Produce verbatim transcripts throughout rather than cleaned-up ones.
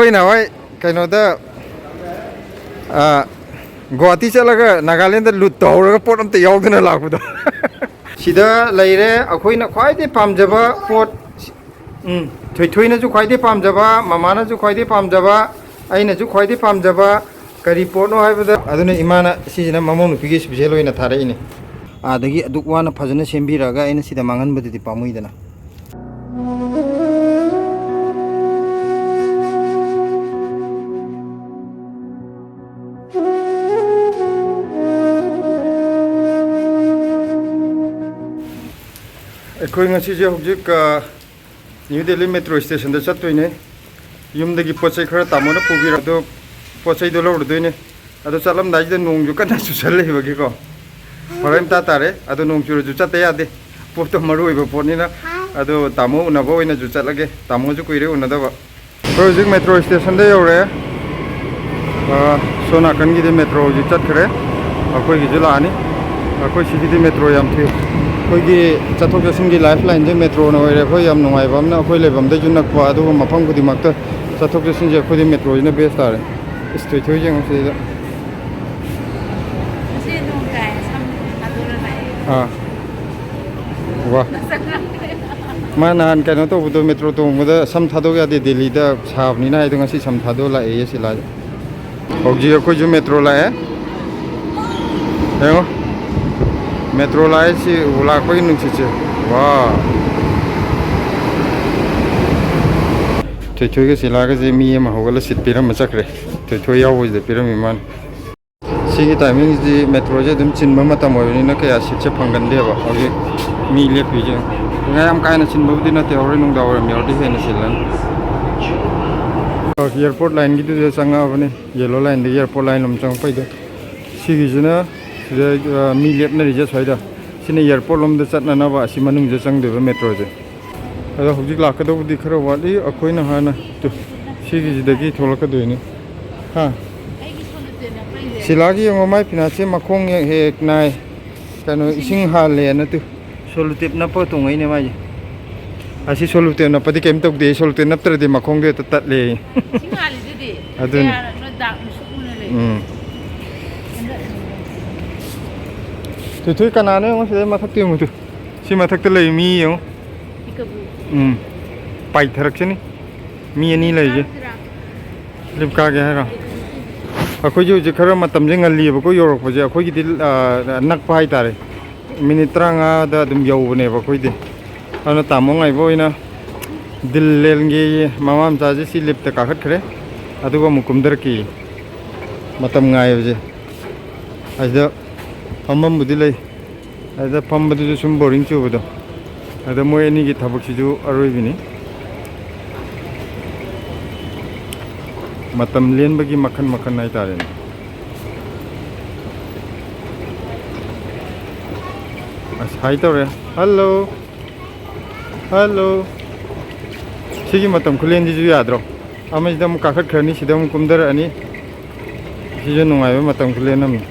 ꯑꯩꯅ ꯍꯣꯏ ꯀꯩꯅꯣꯗ, ꯑ, ꯒꯨꯍꯥꯇꯤ ꯆꯠꯂꯒ ꯅꯥꯒꯥꯂꯦꯟꯗ ꯂꯨꯠ ꯇꯧꯍꯧꯔꯒ ꯄꯣꯠ ꯑꯝꯇ ꯌꯥꯎꯗꯅ ꯂꯥꯛꯄꯗꯣ꯫ ꯁꯤꯗ ꯂꯩꯔꯦ ꯑꯩꯈꯣꯏꯅ ꯈ꯭ꯋꯥꯏꯗꯒꯤ ꯄꯥꯝꯖꯕ ꯄꯣꯠ꯫ ꯎꯝ, ꯊꯣꯏꯊꯣꯏꯅꯁꯨ ꯈ꯭ꯋꯥꯏꯗꯒꯤ ꯄꯥꯝꯖꯕ, ꯃꯃꯥꯅꯁꯨ ꯈ꯭ꯋꯥꯏꯗꯒꯤ ꯄꯥꯝꯖꯕ, ꯑꯩꯅꯁꯨ ꯈ꯭ꯋꯥꯏꯗꯒꯤ ꯄꯥꯝꯖꯕ ꯀꯔꯤ ꯄꯣꯠꯅꯣ ꯍꯥꯏꯕꯗ, ꯑꯗꯨꯅ ꯏꯃꯥꯅ ꯁꯤꯁꯤꯅ ꯃꯃꯧ ꯅꯨꯄꯤꯒꯤ ꯏꯁꯄꯤꯁꯦꯜ ꯑꯣꯏꯅ ꯊꯥꯔꯛꯏꯅꯦ꯫ ꯑꯥꯗꯒꯤ ꯑꯗꯨꯛ ꯋꯥꯅ ꯐꯖꯅ ꯁꯦꯝꯕꯤꯔꯛꯑꯒ ꯑꯩꯅ ꯁꯤꯗ ꯃꯥꯡꯍꯟꯕꯗꯨꯗꯤ ꯄꯥꯝꯃꯨꯏꯗꯅ꯫ ꯑꯩꯈꯣꯏ ꯉꯁꯤꯁꯦ ꯍꯧꯖꯤꯛ, ꯑ, ꯅ꯭ꯌꯨ ꯗꯦꯜꯂꯤ ꯃꯦꯇ꯭ꯔꯣ ꯁ꯭ꯇꯦꯁꯟꯗ ꯆꯠꯇꯣꯏꯅꯦ꯫ ꯌꯨꯝꯗꯒꯤ ꯄꯣꯠ ꯆꯩ ꯈꯔ ꯇꯥꯃꯣꯅ ꯄꯨꯕꯤꯔꯛ-, ꯑꯗꯣ ꯄꯣꯠ ꯆꯩꯗꯣ ꯂꯧꯔꯨꯗꯣꯏꯅꯦ꯫ ꯑꯗꯣ ꯆꯠꯂꯝꯗꯥꯏꯁꯤꯗ ꯅꯣꯡꯁꯨ ꯀꯟꯅ ꯆꯨꯁꯜꯂꯛꯏꯕꯒꯤꯀꯣ ꯐꯔꯛ ꯏꯇꯥ ꯇꯥꯔꯦ꯫ ꯑꯗꯣ ꯅꯣꯡ ꯆꯨꯔꯁꯨ ꯆꯠꯇ ꯌꯥꯗꯦ, ꯄꯣꯠꯇꯣ ꯃꯔꯨ ꯑꯣꯏꯕ ꯄꯣꯠꯅꯤꯅ꯫ ꯑꯗꯣ ꯇꯥꯃꯣ ꯎꯅꯕ ꯑꯣꯏꯅꯁꯨ ꯆꯠꯂꯒꯦ, ꯇꯥꯃꯣꯁꯨ ꯀꯨꯏꯔꯦ ꯎꯅꯗꯕ꯫ ꯑꯩꯈꯣꯏ ꯍꯧꯖꯤꯛ ꯃꯦꯇ꯭ꯔꯣ ꯁ꯭ꯇꯦꯁꯟꯗ ꯌꯧꯔꯦ꯫ ꯑ, ꯁꯣꯝ ꯅꯥꯀꯟꯒꯤꯗꯤ ꯃꯦꯇ꯭ꯔꯣ ꯍꯧꯖꯤꯛ ꯆꯠꯈ꯭ꯔꯦ, ꯑꯩꯈꯣꯏꯒꯤꯁꯨ ꯂꯥꯛꯑꯅꯤ꯫ ꯑꯩꯈꯣꯏ ꯁꯤꯒꯤꯗꯤ ꯃꯦꯇ꯭ꯔꯣ ꯌꯥꯝ ꯊꯤ, ꯑꯩꯈꯣꯏꯒꯤ ꯆꯠꯊꯣꯛ ꯆꯠꯁꯤꯟꯒꯤ ꯂꯥꯏꯐ ꯂꯥꯏꯟꯁꯦ ꯃꯦꯇ꯭ꯔꯣꯅ ꯑꯣꯏꯔꯦ꯫ ꯑꯩꯈꯣꯏ ꯌꯥꯝ ꯅꯨꯡꯉꯥꯏꯕ ꯑꯃꯅ ꯑꯩꯈꯣꯏ ꯂꯩꯐꯝꯗꯩꯁꯨ ꯅꯛꯄ, ꯑꯗꯨꯒ ꯃꯐꯝ ꯈꯨꯗꯤꯡꯃꯛꯇ ꯆꯠꯊꯣꯛ ꯆꯠꯁꯤꯟꯁꯦ ꯑꯩꯈꯣꯏꯗꯤ ꯃꯦꯇ꯭ꯔꯣꯁꯤꯅ ꯕꯦꯁ ꯇꯥꯔꯦ꯫ ꯏꯁ, ꯊꯣꯏꯊꯣꯏ ꯌꯦꯡꯉꯨ ꯁꯤꯗ꯫ ꯉꯁꯤ ꯅꯣꯡ ꯇꯥꯏ, ꯁꯝ ꯊꯥꯗꯣꯔ ꯂꯥꯛꯑꯦ꯫ ꯑꯥ꯫ ꯋꯥ꯫ ꯃꯁꯛ ꯈꯪꯗ꯭ꯔꯦ꯫ ꯃꯥ ꯅꯍꯥꯟ ꯀꯩꯅꯣ ꯇꯧꯕꯗꯣ, ꯃꯦꯇ꯭ꯔꯣ ꯇꯣꯡꯕꯗ ꯁꯝ ꯊꯥꯗꯣꯛ ꯌꯥꯗꯦ ꯗꯦꯜꯂꯤꯗ ꯁꯥꯕꯅꯤꯅ ꯍꯥꯏꯗꯣ, ꯉꯁꯤ ꯁꯝ ꯊꯥꯗꯣꯛ ꯂꯥꯛꯑꯦꯌꯦ ꯁꯤꯂꯥꯁꯦ꯫ ꯍꯧꯖꯤꯛ ꯑꯩꯈꯣꯏꯁꯨ ꯃꯦꯇ꯭ꯔꯣ ꯂꯥꯛꯑꯦ꯫ ꯌꯦꯡꯉꯣ꯫ ꯃꯦꯇ꯭ꯔꯣ ꯂꯥꯛꯑꯦ ꯁꯤ ꯂꯥꯛꯄꯒꯤ ꯅꯨꯡꯁꯤꯠꯁꯦ꯫ ꯋꯥ꯫ ꯊꯣꯏꯊꯣꯏꯒ ꯁꯤꯂꯥꯒꯁꯦ ꯃꯤ ꯑꯃ ꯍꯧꯒꯠꯂ ꯁꯤꯠ ꯄꯤꯔꯝꯃ ꯆꯠꯈ꯭ꯔꯦ꯫ ꯊꯣꯏꯊꯣꯏ ꯌꯥꯎꯕꯁꯤꯗ ꯄꯤꯔꯝꯃꯤ ꯃꯥꯅ꯫ ꯁꯤꯒꯤ ꯇꯥꯏꯃꯤꯡꯁꯤꯗꯤ ꯃꯦꯇ꯭ꯔꯣꯁꯦ ꯑꯗꯨꯝ ꯆꯤꯟꯕ ꯃꯇꯝ ꯑꯣꯏꯕꯅꯤꯅ ꯀꯌꯥ ꯁꯤꯠꯁꯦ ꯐꯪꯒꯟꯗꯦꯕ꯫ ꯍꯧꯖꯤꯛ ꯃꯤ ꯂꯦꯞꯄꯤꯁꯦ ꯌꯥꯝ ꯀꯥ ꯍꯦꯟꯅ ꯆꯤꯟꯕꯕꯨꯗꯤ ꯅꯠꯇꯦ, ꯍꯣꯔꯦꯟ ꯅꯨꯡꯗꯥꯡ ꯋꯥꯏꯔꯝ ꯌꯧꯔꯗꯤ ꯍꯦꯟꯅ ꯆꯤꯜꯂꯅꯤ꯫ ꯑꯦꯌꯥꯔꯄꯣꯔꯠ ꯂꯥꯏꯟꯒꯤꯗꯨꯗ ꯆꯪꯉꯛꯑꯕꯅꯤ, ꯌꯦꯜꯂꯣ ꯂꯥꯏꯟꯗꯒꯤ ꯑꯦꯌꯥꯔꯄꯣꯔꯠ ꯂꯥꯏꯟ ꯑꯃ ꯆꯪꯉꯛꯄꯩꯗꯣ꯫ ꯁꯤꯒꯤꯁꯤꯅ ꯁꯤꯗ, ꯑ, ꯃꯤ ꯂꯦꯞꯅꯔꯤꯁꯦ ꯁ꯭ꯋꯥꯏꯗ꯫ ꯁꯤꯅ ꯑꯦꯌꯥꯔꯄꯣꯔꯠ ꯂꯣꯝꯗ ꯆꯠꯅꯅꯕ ꯑꯁꯤ ꯃꯅꯨꯡꯗ ꯆꯪꯗꯣꯏꯕ ꯃꯦꯇ꯭ꯔꯣꯁꯦ꯫ ꯑꯗꯣ ꯍꯧꯖꯤꯛ ꯂꯥꯛꯀꯗꯧꯕꯗꯤ ꯈꯔ ꯋꯥꯠꯂꯤ꯫ ꯑꯩꯈꯣꯏꯅ ꯍꯥꯟꯅ ꯇꯨ, ꯁꯤꯒꯤꯁꯤꯗꯒꯤ ꯊꯣꯛꯂꯛꯀꯗꯣꯏꯅꯤ꯫ ꯍꯥ? ꯁꯤꯂꯥꯒꯤ ꯌꯦꯡꯉꯣ, ꯃꯥꯏ ꯐꯤꯅꯥꯠꯁꯦ ꯃꯈꯣꯡ ꯍꯦꯛ ꯍꯦꯛ ꯅꯥꯏ꯫ ꯀꯩꯅꯣ, ꯏꯁꯤꯡ ꯍꯥꯜꯂꯦꯅ ꯇꯨ, ꯁꯣꯂꯨꯇꯦꯞ ꯅꯞꯄꯒ ꯇꯣꯡꯉꯛꯏꯅꯦ ꯃꯥꯏꯁꯦ꯫ ꯑꯁꯤ ꯁꯣꯂꯨꯇꯦꯞ ꯅꯞꯄꯗꯤ ꯀꯩꯝ ꯇꯧꯗꯦ, ꯁꯣꯂꯨꯇꯦꯞ ꯅꯞꯇ꯭ꯔꯗꯤ ꯃꯈꯣꯡꯗꯣ ꯍꯦꯛꯇ ꯇꯠꯂꯦ꯫ ꯏꯁꯤꯡ ꯍꯥꯜꯂꯤꯗꯨꯗꯤ꯫ ꯑꯗꯨꯅꯤ꯫ ꯀꯌꯥꯔꯛꯅꯣ ꯗꯥꯛ ꯃꯨꯁꯨꯛ ꯃꯨꯅ ꯂꯩ꯫ ꯎꯝ꯫ ꯊꯣꯏꯊꯣꯏ ꯀꯅꯥꯅꯣ ꯌꯦꯡꯉꯣ, ꯁꯤꯗ ꯃꯊꯛꯇ ꯌꯦꯡꯉꯨ ꯇꯨ꯫ ꯁꯤ ꯃꯊꯛꯇ ꯂꯩ ꯃꯤ ꯌꯦꯡꯉꯣ꯫ ꯄꯤꯀꯕꯨ꯫ ꯎꯝ꯫ ꯄꯥꯏꯊꯔꯛꯁꯅꯤ꯫ ꯃꯤ ꯑꯅꯤ ꯂꯩꯁꯦ꯫ ꯀꯥꯁꯤꯔꯥ? ꯂꯤꯞ ꯀꯥꯒꯦ ꯍꯥꯏꯔꯣ? ꯑꯩꯈꯣꯏꯁꯨ ꯍꯧꯖꯤꯛ ꯈꯔ ꯃꯇꯝꯁꯦ ꯉꯜꯂꯤꯕꯀꯣ ꯌꯧꯔꯛꯄꯁꯦ꯫ ꯑꯩꯈꯣꯏꯒꯤꯗꯤ, ꯑ, ꯅꯛꯄ ꯍꯥꯏꯇꯥꯔꯦ꯫ ꯃꯤꯅꯤꯠ ꯇꯔꯥꯃꯉꯥꯗ ꯑꯗꯨꯝ ꯌꯧꯕꯅꯦꯕ ꯑꯩꯈꯣꯏꯗꯤ꯫ ꯑꯗꯨꯅ ꯇꯥꯃꯣ ꯉꯥꯏꯕ ꯑꯣꯏꯅ ꯗꯤꯜ ꯂꯦꯟꯒꯦꯌꯦ꯫ ꯃꯃꯥ ꯃꯆꯥꯁꯦ ꯁꯤ ꯂꯤꯞꯇ ꯀꯥꯈꯠꯈ꯭ꯔꯦ꯫ ꯑꯗꯨꯒ ꯑꯃꯨꯛ ꯀꯨꯝꯊꯔꯛꯀꯦꯌꯦ꯫ ꯃꯇꯝ ꯉꯥꯏꯕꯁꯦ꯫ ꯑꯁꯤꯗ ꯐꯝꯐꯝꯕꯨꯗꯤ ꯂꯩ꯫ ꯑꯗꯨꯗ ꯐꯝꯕꯗꯨꯁꯨ ꯁꯨꯝ ꯕꯣꯔꯤꯡ ꯆꯨꯕꯗꯣ꯫ ꯑꯗ ꯃꯣꯏ ꯑꯅꯤꯒꯤ ꯊꯕꯛꯁꯤꯁꯨ ꯑꯔꯣꯏꯕꯤꯅꯤ꯫ ꯃꯇꯝ ꯂꯦꯟꯕꯒꯤ ꯃꯈꯜ ꯃꯈꯜ ꯍꯥꯏꯇꯥꯔꯦꯅꯦ꯫ ꯑꯁ, ꯍꯥꯏ ꯇꯧꯔꯦ꯫ ꯍꯜꯂꯣ꯫ ꯍꯜꯂꯣ꯫ ꯁꯤꯒꯤ ꯃꯇꯝ ꯈꯨꯂꯦꯟꯁꯤꯁꯨ ꯌꯥꯗ꯭ꯔꯣ? ꯑꯃꯁꯤꯗ ꯑꯃꯨꯛ ꯀꯥꯈꯠꯈ꯭ꯔꯅꯤ, ꯁꯤꯗ ꯑꯃꯨꯛ ꯀꯨꯝꯊꯔꯛꯑꯅꯤ꯫ ꯁꯤꯁꯨ ꯅꯨꯡꯉꯥꯏꯕ ꯃꯇꯝ ꯈꯨꯂꯦꯟ ꯑꯃꯅꯤ꯫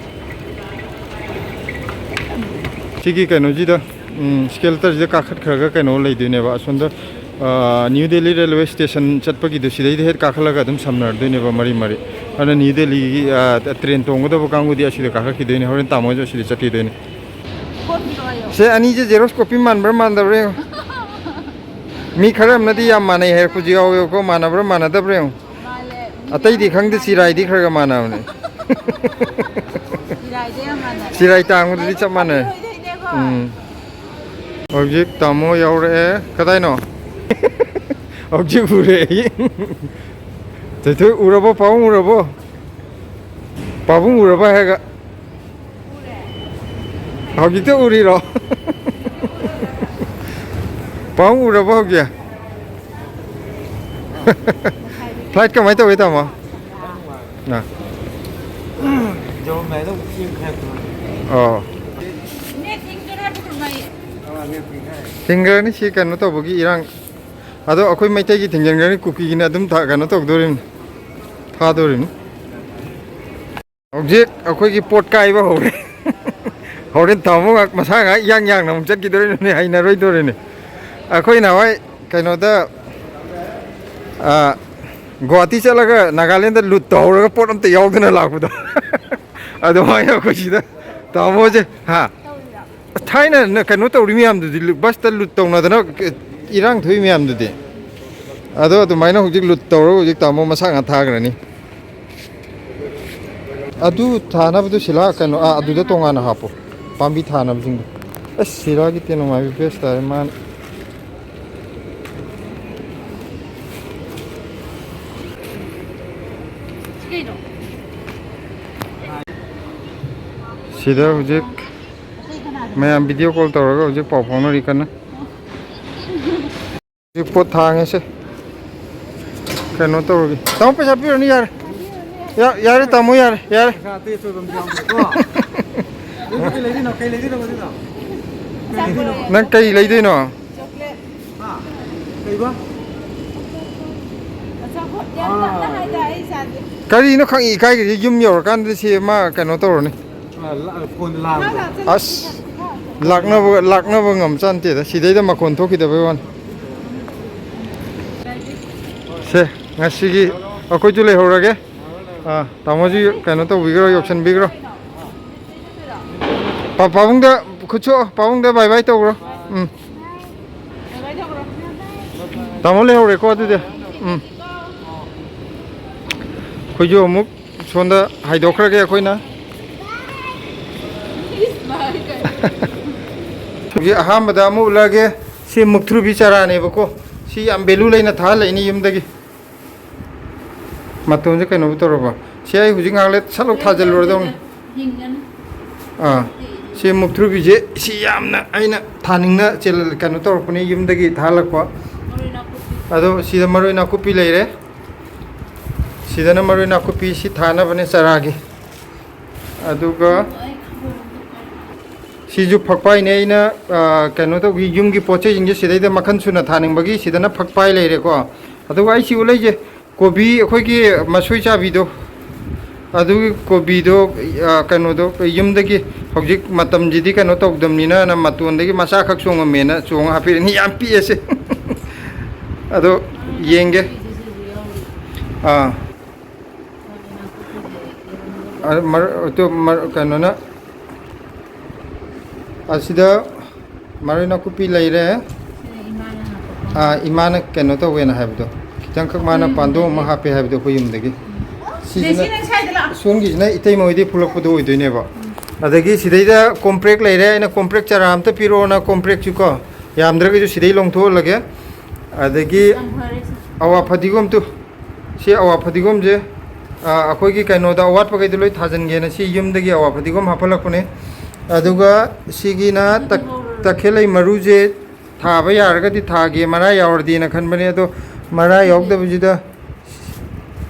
ꯁꯤꯒꯤ ꯀꯩꯅꯣꯁꯤꯗ, ꯎꯝ, ꯏꯁꯀꯦꯂꯦꯇꯔꯁꯤꯗ ꯀꯥꯈꯠꯈ꯭ꯔꯒ ꯀꯩꯅꯣ ꯂꯩꯗꯣꯏꯅꯦꯕ꯫ ꯑꯁꯣꯝꯗ, ꯑ, ꯅ꯭ꯌꯨ ꯗꯦꯜꯂꯤ ꯔꯦꯜꯋꯦ ꯁ꯭ꯇꯦꯁꯟ ꯆꯠꯄꯒꯤꯗꯣ ꯁꯤꯗꯩꯗ ꯍꯦꯛ ꯀꯥꯈꯠꯂꯒ ꯑꯗꯨꯝ ꯁꯝꯅꯔꯗꯣꯏꯅꯦꯕ ꯃꯔꯤ ꯃꯔꯤ꯫ ꯑꯗꯨꯅ ꯅ꯭ꯌꯨ ꯗꯦꯜꯂꯤꯒꯤ, ꯑ, ꯇ꯭ꯔꯦꯟ ꯇꯣꯡꯒꯗꯕ ꯀꯥꯡꯕꯨꯗꯤ ꯑꯁꯤꯗ ꯀꯥꯈꯠꯈꯤꯗꯣꯏꯅꯦ꯫ ꯍꯣꯔꯦꯟ ꯇꯥꯃꯣꯁꯨ ꯑꯁꯤꯗ ꯆꯠꯈꯤꯗꯣꯏꯅꯦ꯫ ꯁꯦ, ꯑꯅꯤꯁꯦ ꯖꯦꯔꯣꯛꯁ ꯀꯣꯄꯤ ꯃꯥꯟꯕ꯭ꯔꯥ ꯃꯥꯟꯗꯕ꯭ꯔꯥ ꯌꯦꯡꯉꯣ꯫ ꯃꯤ ꯈꯔ ꯑꯃꯅꯗꯤ ꯌꯥꯝ ꯃꯥꯟꯅꯩ ꯍꯥꯏꯔꯛꯄꯁꯨ ꯌꯥꯎꯋꯦꯕꯀꯣ꯫ ꯃꯥꯟꯅꯕ꯭ꯔꯥ ꯃꯥꯟꯅꯗꯕ꯭ꯔꯥ ꯌꯦꯡꯉꯣ꯫ ꯃꯥꯜꯂꯦ꯫ ꯑꯇꯩꯗꯤ ꯈꯪꯗꯦ, ꯆꯤꯔꯥꯏꯗꯤ ꯈꯔ ꯈꯔ ꯃꯥꯟꯅꯕꯅꯦ꯫ ꯆꯤꯔꯥꯏꯗꯤ ꯌꯥꯝ ꯃꯥꯟꯅꯔꯦ꯫ ꯆꯤꯔꯥꯏ ꯇꯥꯡꯕꯗꯨꯗꯤ ꯆꯞ ꯃꯥꯟꯅꯔꯦ꯫ ꯂꯩꯊꯣꯏꯅꯦꯀꯣ꯫ ꯎꯝ꯫ ꯍꯧꯖꯤꯛ ꯇꯥꯃꯣ ꯌꯧꯔꯛꯑꯦ꯫ ꯀꯗꯥꯏꯅꯣ? ꯍꯧꯖꯤꯛ ꯎꯔꯦ ꯑꯩ꯫ ꯂꯩꯊꯣꯏ ꯎꯔꯕꯣ? ꯄꯥꯕꯨꯡ ꯎꯔꯕꯣ? ꯄꯥꯕꯨꯡ ꯎꯔꯕ ꯍꯥꯏꯔꯒ꯫ ꯍꯧꯖꯤꯛꯇ ꯎꯔꯤꯔꯣ? ꯄꯥꯎ ꯎꯔꯕꯣ ꯍꯧꯖꯤꯛ? ꯐ꯭ꯂꯥꯏꯠ ꯀꯃꯥꯏꯅ ꯇꯧꯋꯤ, ꯇꯥꯃꯣ? ꯑꯥ꯫ ꯌꯧꯔꯝꯗꯥꯏꯗ ꯑꯃꯨꯛ ꯊꯦꯡꯈ꯭ꯔꯦ꯫ ꯑꯣ꯫ ꯊꯤꯡꯈ꯭ꯔꯅꯤ ꯁꯤ ꯀꯩꯅꯣ ꯇꯧꯕꯒꯤ ꯏꯔꯥꯡ꯫ ꯑꯗꯣ ꯑꯩꯈꯣꯏ ꯃꯩꯇꯩꯒꯤ ꯊꯤꯡꯖꯤꯟꯈ꯭ꯔꯅꯤ, ꯀꯨꯀꯤꯒꯤꯅ ꯑꯗꯨꯝ ꯊꯥ-, ꯀꯩꯅꯣ ꯇꯧꯗꯣꯔꯤꯕꯅꯤ, ꯐꯥꯗꯣꯔꯤꯕꯅꯤ꯫ ꯍꯧꯖꯤꯛ ꯑꯩꯈꯣꯏꯒꯤ ꯄꯣꯠ ꯀꯥꯏꯕ ꯍꯧꯔꯦ꯫ ꯍꯣꯔꯦꯟ ꯇꯥꯃꯣ ꯉꯥꯛ-, ꯃꯁꯥ ꯉꯥꯏꯍꯥꯛ ꯏꯌꯥꯡ ꯌꯥꯡꯅ ꯑꯃꯨꯛ ꯆꯠꯈꯤꯗꯣꯔꯤꯕꯅꯤ, ꯍꯩꯅꯔꯣꯏꯗꯣꯔꯤꯅꯤ꯫ ꯑꯩꯈꯣꯏ ꯅꯍꯥꯟꯋꯥꯏ ꯀꯩꯅꯣꯗ, ꯑ, ꯒꯨꯍꯥꯇꯤ ꯆꯠꯂꯒ ꯅꯥꯒꯥꯂꯦꯟꯗ ꯂꯨꯠ ꯇꯧꯍꯧꯔꯒ ꯄꯣꯠ ꯑꯝꯇ ꯌꯥꯎꯗꯅ ꯂꯥꯛꯄꯗꯣ꯫ ꯑꯗꯨꯃꯥꯏꯅ ꯑꯩꯈꯣꯏ ꯁꯤꯗ ꯇꯥꯃꯣꯁꯦ, ꯍꯥ? ꯊꯥꯏꯅ ꯅ-, ꯀꯩꯅꯣ ꯇꯧꯔꯤ ꯃꯌꯥꯝꯗꯨꯗꯤ, ꯂꯨ-, ꯕꯁꯇ ꯂꯨꯠ ꯇꯧꯅꯗꯅ ꯏꯔꯥꯡ ꯊꯣꯛꯏ ꯃꯌꯥꯝꯗꯨꯗꯤ꯫ ꯑꯗꯣ ꯑꯗꯨꯃꯥꯏꯅ ꯍꯧꯖꯤꯛ ꯂꯨꯠ ꯇꯧꯔꯒ ꯍꯧꯖꯤꯛ ꯇꯥꯃꯣ ꯃꯁꯥ ꯉꯥꯛ ꯊꯥꯈ꯭ꯔꯅꯤ꯫ ꯑꯗꯨ ꯊꯥꯅꯕꯗꯨ ꯁꯤꯂꯥ ꯀꯩꯅꯣ, ꯑꯥ, ꯑꯗꯨꯗ ꯇꯣꯉꯥꯟꯅ ꯍꯥꯞꯄꯣ꯫ ꯄꯥꯝꯕꯤ ꯊꯥꯅꯕꯁꯤꯡꯗꯣ꯫ ꯑꯁ, ꯁꯤꯂꯥꯒꯤ ꯇꯦꯅꯧ ꯃꯥꯏꯕꯤ ꯕꯦꯁ ꯇꯥꯔꯦ ꯃꯥꯅ꯫ ꯁꯤꯗ ꯍꯧꯖꯤꯛ ꯃꯌꯥꯝ ꯚꯤꯗꯤꯑꯣ ꯀꯣꯜ ꯇꯧꯔꯒ ꯍꯧꯖꯤꯛ ꯄꯥꯎ ꯐꯥꯎꯅꯔꯤ ꯀꯟꯅ꯫ ꯍꯧꯖꯤꯛ ꯄꯣꯠ ꯊꯥꯡꯉꯦꯁꯦ꯫ ꯀꯩꯅꯣ ꯇꯧꯔꯒꯦ꯫ ꯇꯥꯃꯣ, ꯄꯩꯁꯥ ꯄꯤꯔꯨꯔꯅꯤ, ꯌꯥꯔꯦ꯫ ꯌꯥ-, ꯌꯥꯔꯦ, ꯇꯥꯃꯣ, ꯌꯥꯔꯦ, ꯌꯥꯔꯦ꯫ ꯄꯩꯁꯥ ꯑꯇꯩ ꯑꯆꯣꯏꯕ ꯑꯝꯇ ꯌꯥꯎꯗ꯭ꯔꯦꯀꯣ꯫ ꯅꯪ ꯀꯩ ꯂꯩꯗꯣꯏꯅꯣ? ꯀꯩ ꯂꯩꯗꯣꯏꯅꯣ? ꯅꯪ ꯀꯩ ꯂꯩꯗꯣꯏꯅꯣ? ꯍꯥ? ꯀꯩꯕ? ꯑꯆꯥꯄꯣꯠ ꯌꯥꯝ ꯇꯞꯅ ꯍꯥꯏꯗ ꯑꯩ ꯏꯆꯥꯁꯦ꯫ ꯀꯔꯤꯅꯣ ꯈꯪꯏ ꯏꯀꯥꯏꯒꯤꯁꯦ? ꯌꯨꯝ ꯌꯧꯔꯀꯥꯟꯗ ꯁꯤ ꯃꯥ ꯀꯩꯅꯣ ꯇꯧꯔꯅꯤ꯫ ꯑ, ꯂ-, ꯐꯣꯟꯗ ꯂꯥꯡꯕꯗꯣ꯫ ꯑꯁ, ꯂꯥꯛꯅꯕ, ꯂꯥꯛꯅꯕ ꯉꯝ ꯆꯥꯟꯇꯦꯗ꯫ ꯁꯤꯗꯩꯗ ꯃꯈꯣꯟ ꯊꯣꯛꯈꯤꯗꯕꯩ ꯋꯥꯅꯤ꯫ ꯁꯦ, ꯉꯁꯤꯒꯤ ꯑꯩꯈꯣꯏꯁꯨ ꯂꯩꯍꯧꯔꯒꯦ꯫ ꯑꯥ, ꯇꯥꯃꯣꯁꯤ ꯀꯩꯅꯣ ꯇꯧꯕꯤꯈ꯭ꯔꯣ, ꯌꯧꯁꯟꯕꯤꯈ꯭ꯔꯣ꯫ ꯄꯥ-, ꯄꯥꯕꯨꯡꯗ ꯈꯨꯠꯁꯨ, ꯄꯥꯕꯨꯡꯗ ꯕꯥꯏ ꯕꯥꯏ ꯇꯧꯈ꯭ꯔꯣ꯫ ꯎꯝ꯫ ꯇꯥꯃꯣ ꯂꯩꯍꯧꯔꯦꯀꯣ ꯑꯗꯨꯗꯤ꯫ ꯎꯝ꯫ ꯑꯩꯈꯣꯏꯁꯨ ꯑꯃꯨꯛ ꯁꯣꯝꯗ ꯍꯥꯏꯗꯣꯛꯈ꯭ꯔꯒꯦ ꯑꯩꯈꯣꯏꯅ꯫ ꯍꯧꯖꯤꯛ ꯑꯍꯥꯟꯕꯗ ꯑꯃ ꯎꯠꯂꯛꯑꯒꯦ꯫ ꯁꯤ ꯃꯨꯛꯊ꯭ꯔꯨꯕꯤ ꯆꯥꯔꯥꯅꯦꯕꯀꯣ꯫ ꯁꯤ ꯌꯥꯝ ꯚꯦꯂꯨ ꯂꯩꯅ ꯊꯥꯍꯜꯂꯛꯏꯅꯤ ꯌꯨꯝꯗꯒꯤ꯫ ꯃꯇꯣꯟꯁꯦ ꯀꯩꯅꯣꯕꯨ ꯇꯧꯔꯕ? ꯁꯤ ꯑꯩ ꯍꯧꯖꯤꯛ ꯉꯥꯏꯍꯥꯛ ꯂꯩ ꯁꯠ ꯂꯧ ꯊꯥꯖꯤꯜꯂꯨꯔꯗꯧꯅꯤ꯫ ꯍꯤꯡꯒꯅꯤ꯫ ꯑꯥ, ꯁꯤ ꯃꯨꯛꯊ꯭ꯔꯨꯕꯤꯁꯦ ꯁꯤ ꯌꯥꯝꯅ ꯑꯩꯅ ꯊꯥꯅꯤꯡꯅ ꯆꯦꯜ-, ꯀꯩꯅꯣ ꯇꯧꯔꯛꯄꯅꯦ, ꯌꯨꯝꯗꯒꯤ ꯊꯥꯍꯜꯂꯛꯄ꯫ ꯃꯔꯣꯏ ꯅꯥꯀꯨꯞꯄꯤ꯫ ꯑꯗꯣ ꯁꯤꯗ ꯃꯔꯣꯏ ꯅꯥꯀꯨꯞꯄꯤ ꯂꯩꯔꯦ꯫ ꯁꯤꯗꯅ ꯃꯔꯣꯏ ꯅꯥꯀꯨꯞꯄꯤ ꯁꯤ ꯊꯥꯅꯕꯅꯦ ꯆꯥꯔꯥꯒꯤ꯫ ꯑꯗꯨꯒ ꯁꯤꯁꯨ ꯐꯛꯄꯥꯏꯅꯦ꯫ ꯑꯩꯅ, ꯑ, ꯀꯩꯅꯣ ꯇꯧꯕꯤ, ꯌꯨꯝꯒꯤ ꯄꯣꯠ ꯆꯩꯁꯤꯡꯁꯦ ꯁꯤꯗꯩꯗ ꯃꯈꯜ ꯁꯨꯅ ꯊꯥꯅꯤꯡꯕꯒꯤ ꯁꯤꯗꯅ ꯐꯛꯄꯥꯏ ꯂꯩꯔꯦꯀꯣ꯫ ꯑꯗꯨꯒ ꯑꯩ ꯁꯤ ꯎꯠꯂꯛꯏꯁꯦ ꯀꯣꯕꯤ, ꯑꯩꯈꯣꯏꯒꯤ ꯃꯁꯣꯏ ꯆꯥꯕꯤꯗꯣ, ꯑꯗꯨꯒꯤ ꯀꯣꯕꯤꯗꯣ, ꯑ, ꯀꯩꯅꯣꯗꯣ, ꯌꯨꯝꯗꯒꯤ ꯍꯧꯖꯤꯛ ꯃꯇꯝꯁꯤꯗꯤ ꯀꯩꯅꯣ ꯇꯧꯗꯕꯅꯤꯅ ꯃꯇꯣꯟꯗꯒꯤ ꯃꯆꯥꯈꯛ ꯆꯣꯡꯉꯝꯃꯦꯅ ꯆꯣꯡꯉ ꯍꯥꯞꯄꯤꯔꯛꯏꯅꯤ꯫ ꯌꯥꯝ ꯄꯤꯛꯑꯦꯁꯦ꯫ ꯑꯗꯣ ꯌꯦꯡꯒꯦ꯫ ꯑꯥ꯫ ꯑ, ꯃꯔ-, ꯑꯗꯨ ꯃꯔ-, ꯀꯩꯅꯣꯅ, ꯑꯁꯤꯗ ꯃꯔꯣꯏ ꯅꯥꯀꯨꯞꯄꯤ ꯂꯩꯔꯦ꯫ ꯁꯤꯅ ꯏꯃꯥꯅ ꯍꯥꯞꯄꯀꯣ꯫ ꯑꯥ, ꯏꯃꯥꯅ ꯀꯩꯅꯣ ꯇꯧꯋꯦꯅ ꯍꯥꯏꯕꯗꯣ, ꯈꯤꯇꯪꯈꯛ ꯃꯥꯅ ꯑꯩꯈꯣꯏ ꯄꯥꯟꯗꯣꯝ ꯑꯃ ꯌꯨꯝꯗꯒꯤ꯫ ꯍꯥꯞꯄꯦ ꯍꯥꯏꯕꯗꯣ ꯑꯩꯈꯣꯏ ꯌꯨꯝꯗꯒꯤ꯫ ꯎꯝ꯫ ꯁꯤꯁꯤꯅ ꯁꯣꯝꯒꯤꯁꯤꯅ ꯏꯇꯩꯃ ꯍꯣꯏꯗꯒꯤ ꯐꯨꯂꯛꯄꯗꯣ ꯑꯣꯏꯗꯣꯏꯅꯦꯕ꯫ ꯎꯝ꯫ ꯑꯗꯒꯤ ꯁꯤꯗꯩꯗ ꯀꯣꯝꯄ꯭ꯔꯦꯛ ꯂꯩꯔꯦ, ꯑꯩꯅ ꯀꯣꯝꯄ꯭ꯔꯦꯛ ꯆꯔꯥ ꯑꯝꯇ ꯄꯤꯔꯛꯑꯣꯅ ꯀꯣꯝꯄ꯭ꯔꯦꯛꯁꯨ ꯀꯣ, ꯌꯥꯝꯗ꯭ꯔꯒꯁꯨ ꯁꯤꯗꯩ ꯂꯣꯡꯊꯣꯛꯍꯜꯂꯒꯦ꯫ ꯑꯗꯒꯤ ꯌꯥꯝ ꯐꯔꯦ ꯁꯦ꯫ ꯑꯋꯥ ꯐꯗꯤꯒꯣꯝꯗꯨ, ꯁꯤ ꯑꯋꯥ ꯐꯗꯤꯒꯣꯝꯁꯦ, ꯑ, ꯑꯩꯈꯣꯏꯒꯤ ꯀꯩꯅꯣꯗ ꯑꯋꯥꯠꯄꯈꯩꯗꯣ ꯂꯣꯏ ꯊꯥꯖꯤꯟꯒꯦꯅ ꯁꯤ ꯌꯨꯝꯗꯒꯤ ꯑꯋꯥ ꯐꯗꯤꯒꯣꯝ ꯍꯥꯞꯍꯜꯂꯛꯄꯅꯦ꯫ ꯑꯗꯨꯒ ꯁꯤꯒꯤꯅ ꯇꯛ-, ꯇꯈꯦꯜꯂꯩ ꯃꯔꯨꯁꯦ ꯊꯥꯕ ꯌꯥꯔꯒꯗꯤ ꯊꯥꯒꯦ, ꯃꯔꯥ ꯌꯥꯎꯔꯗꯤꯅ ꯈꯟꯕꯅꯦ, ꯑꯗꯣ ꯃꯔꯥ ꯌꯥꯎꯗꯕꯁꯤꯗ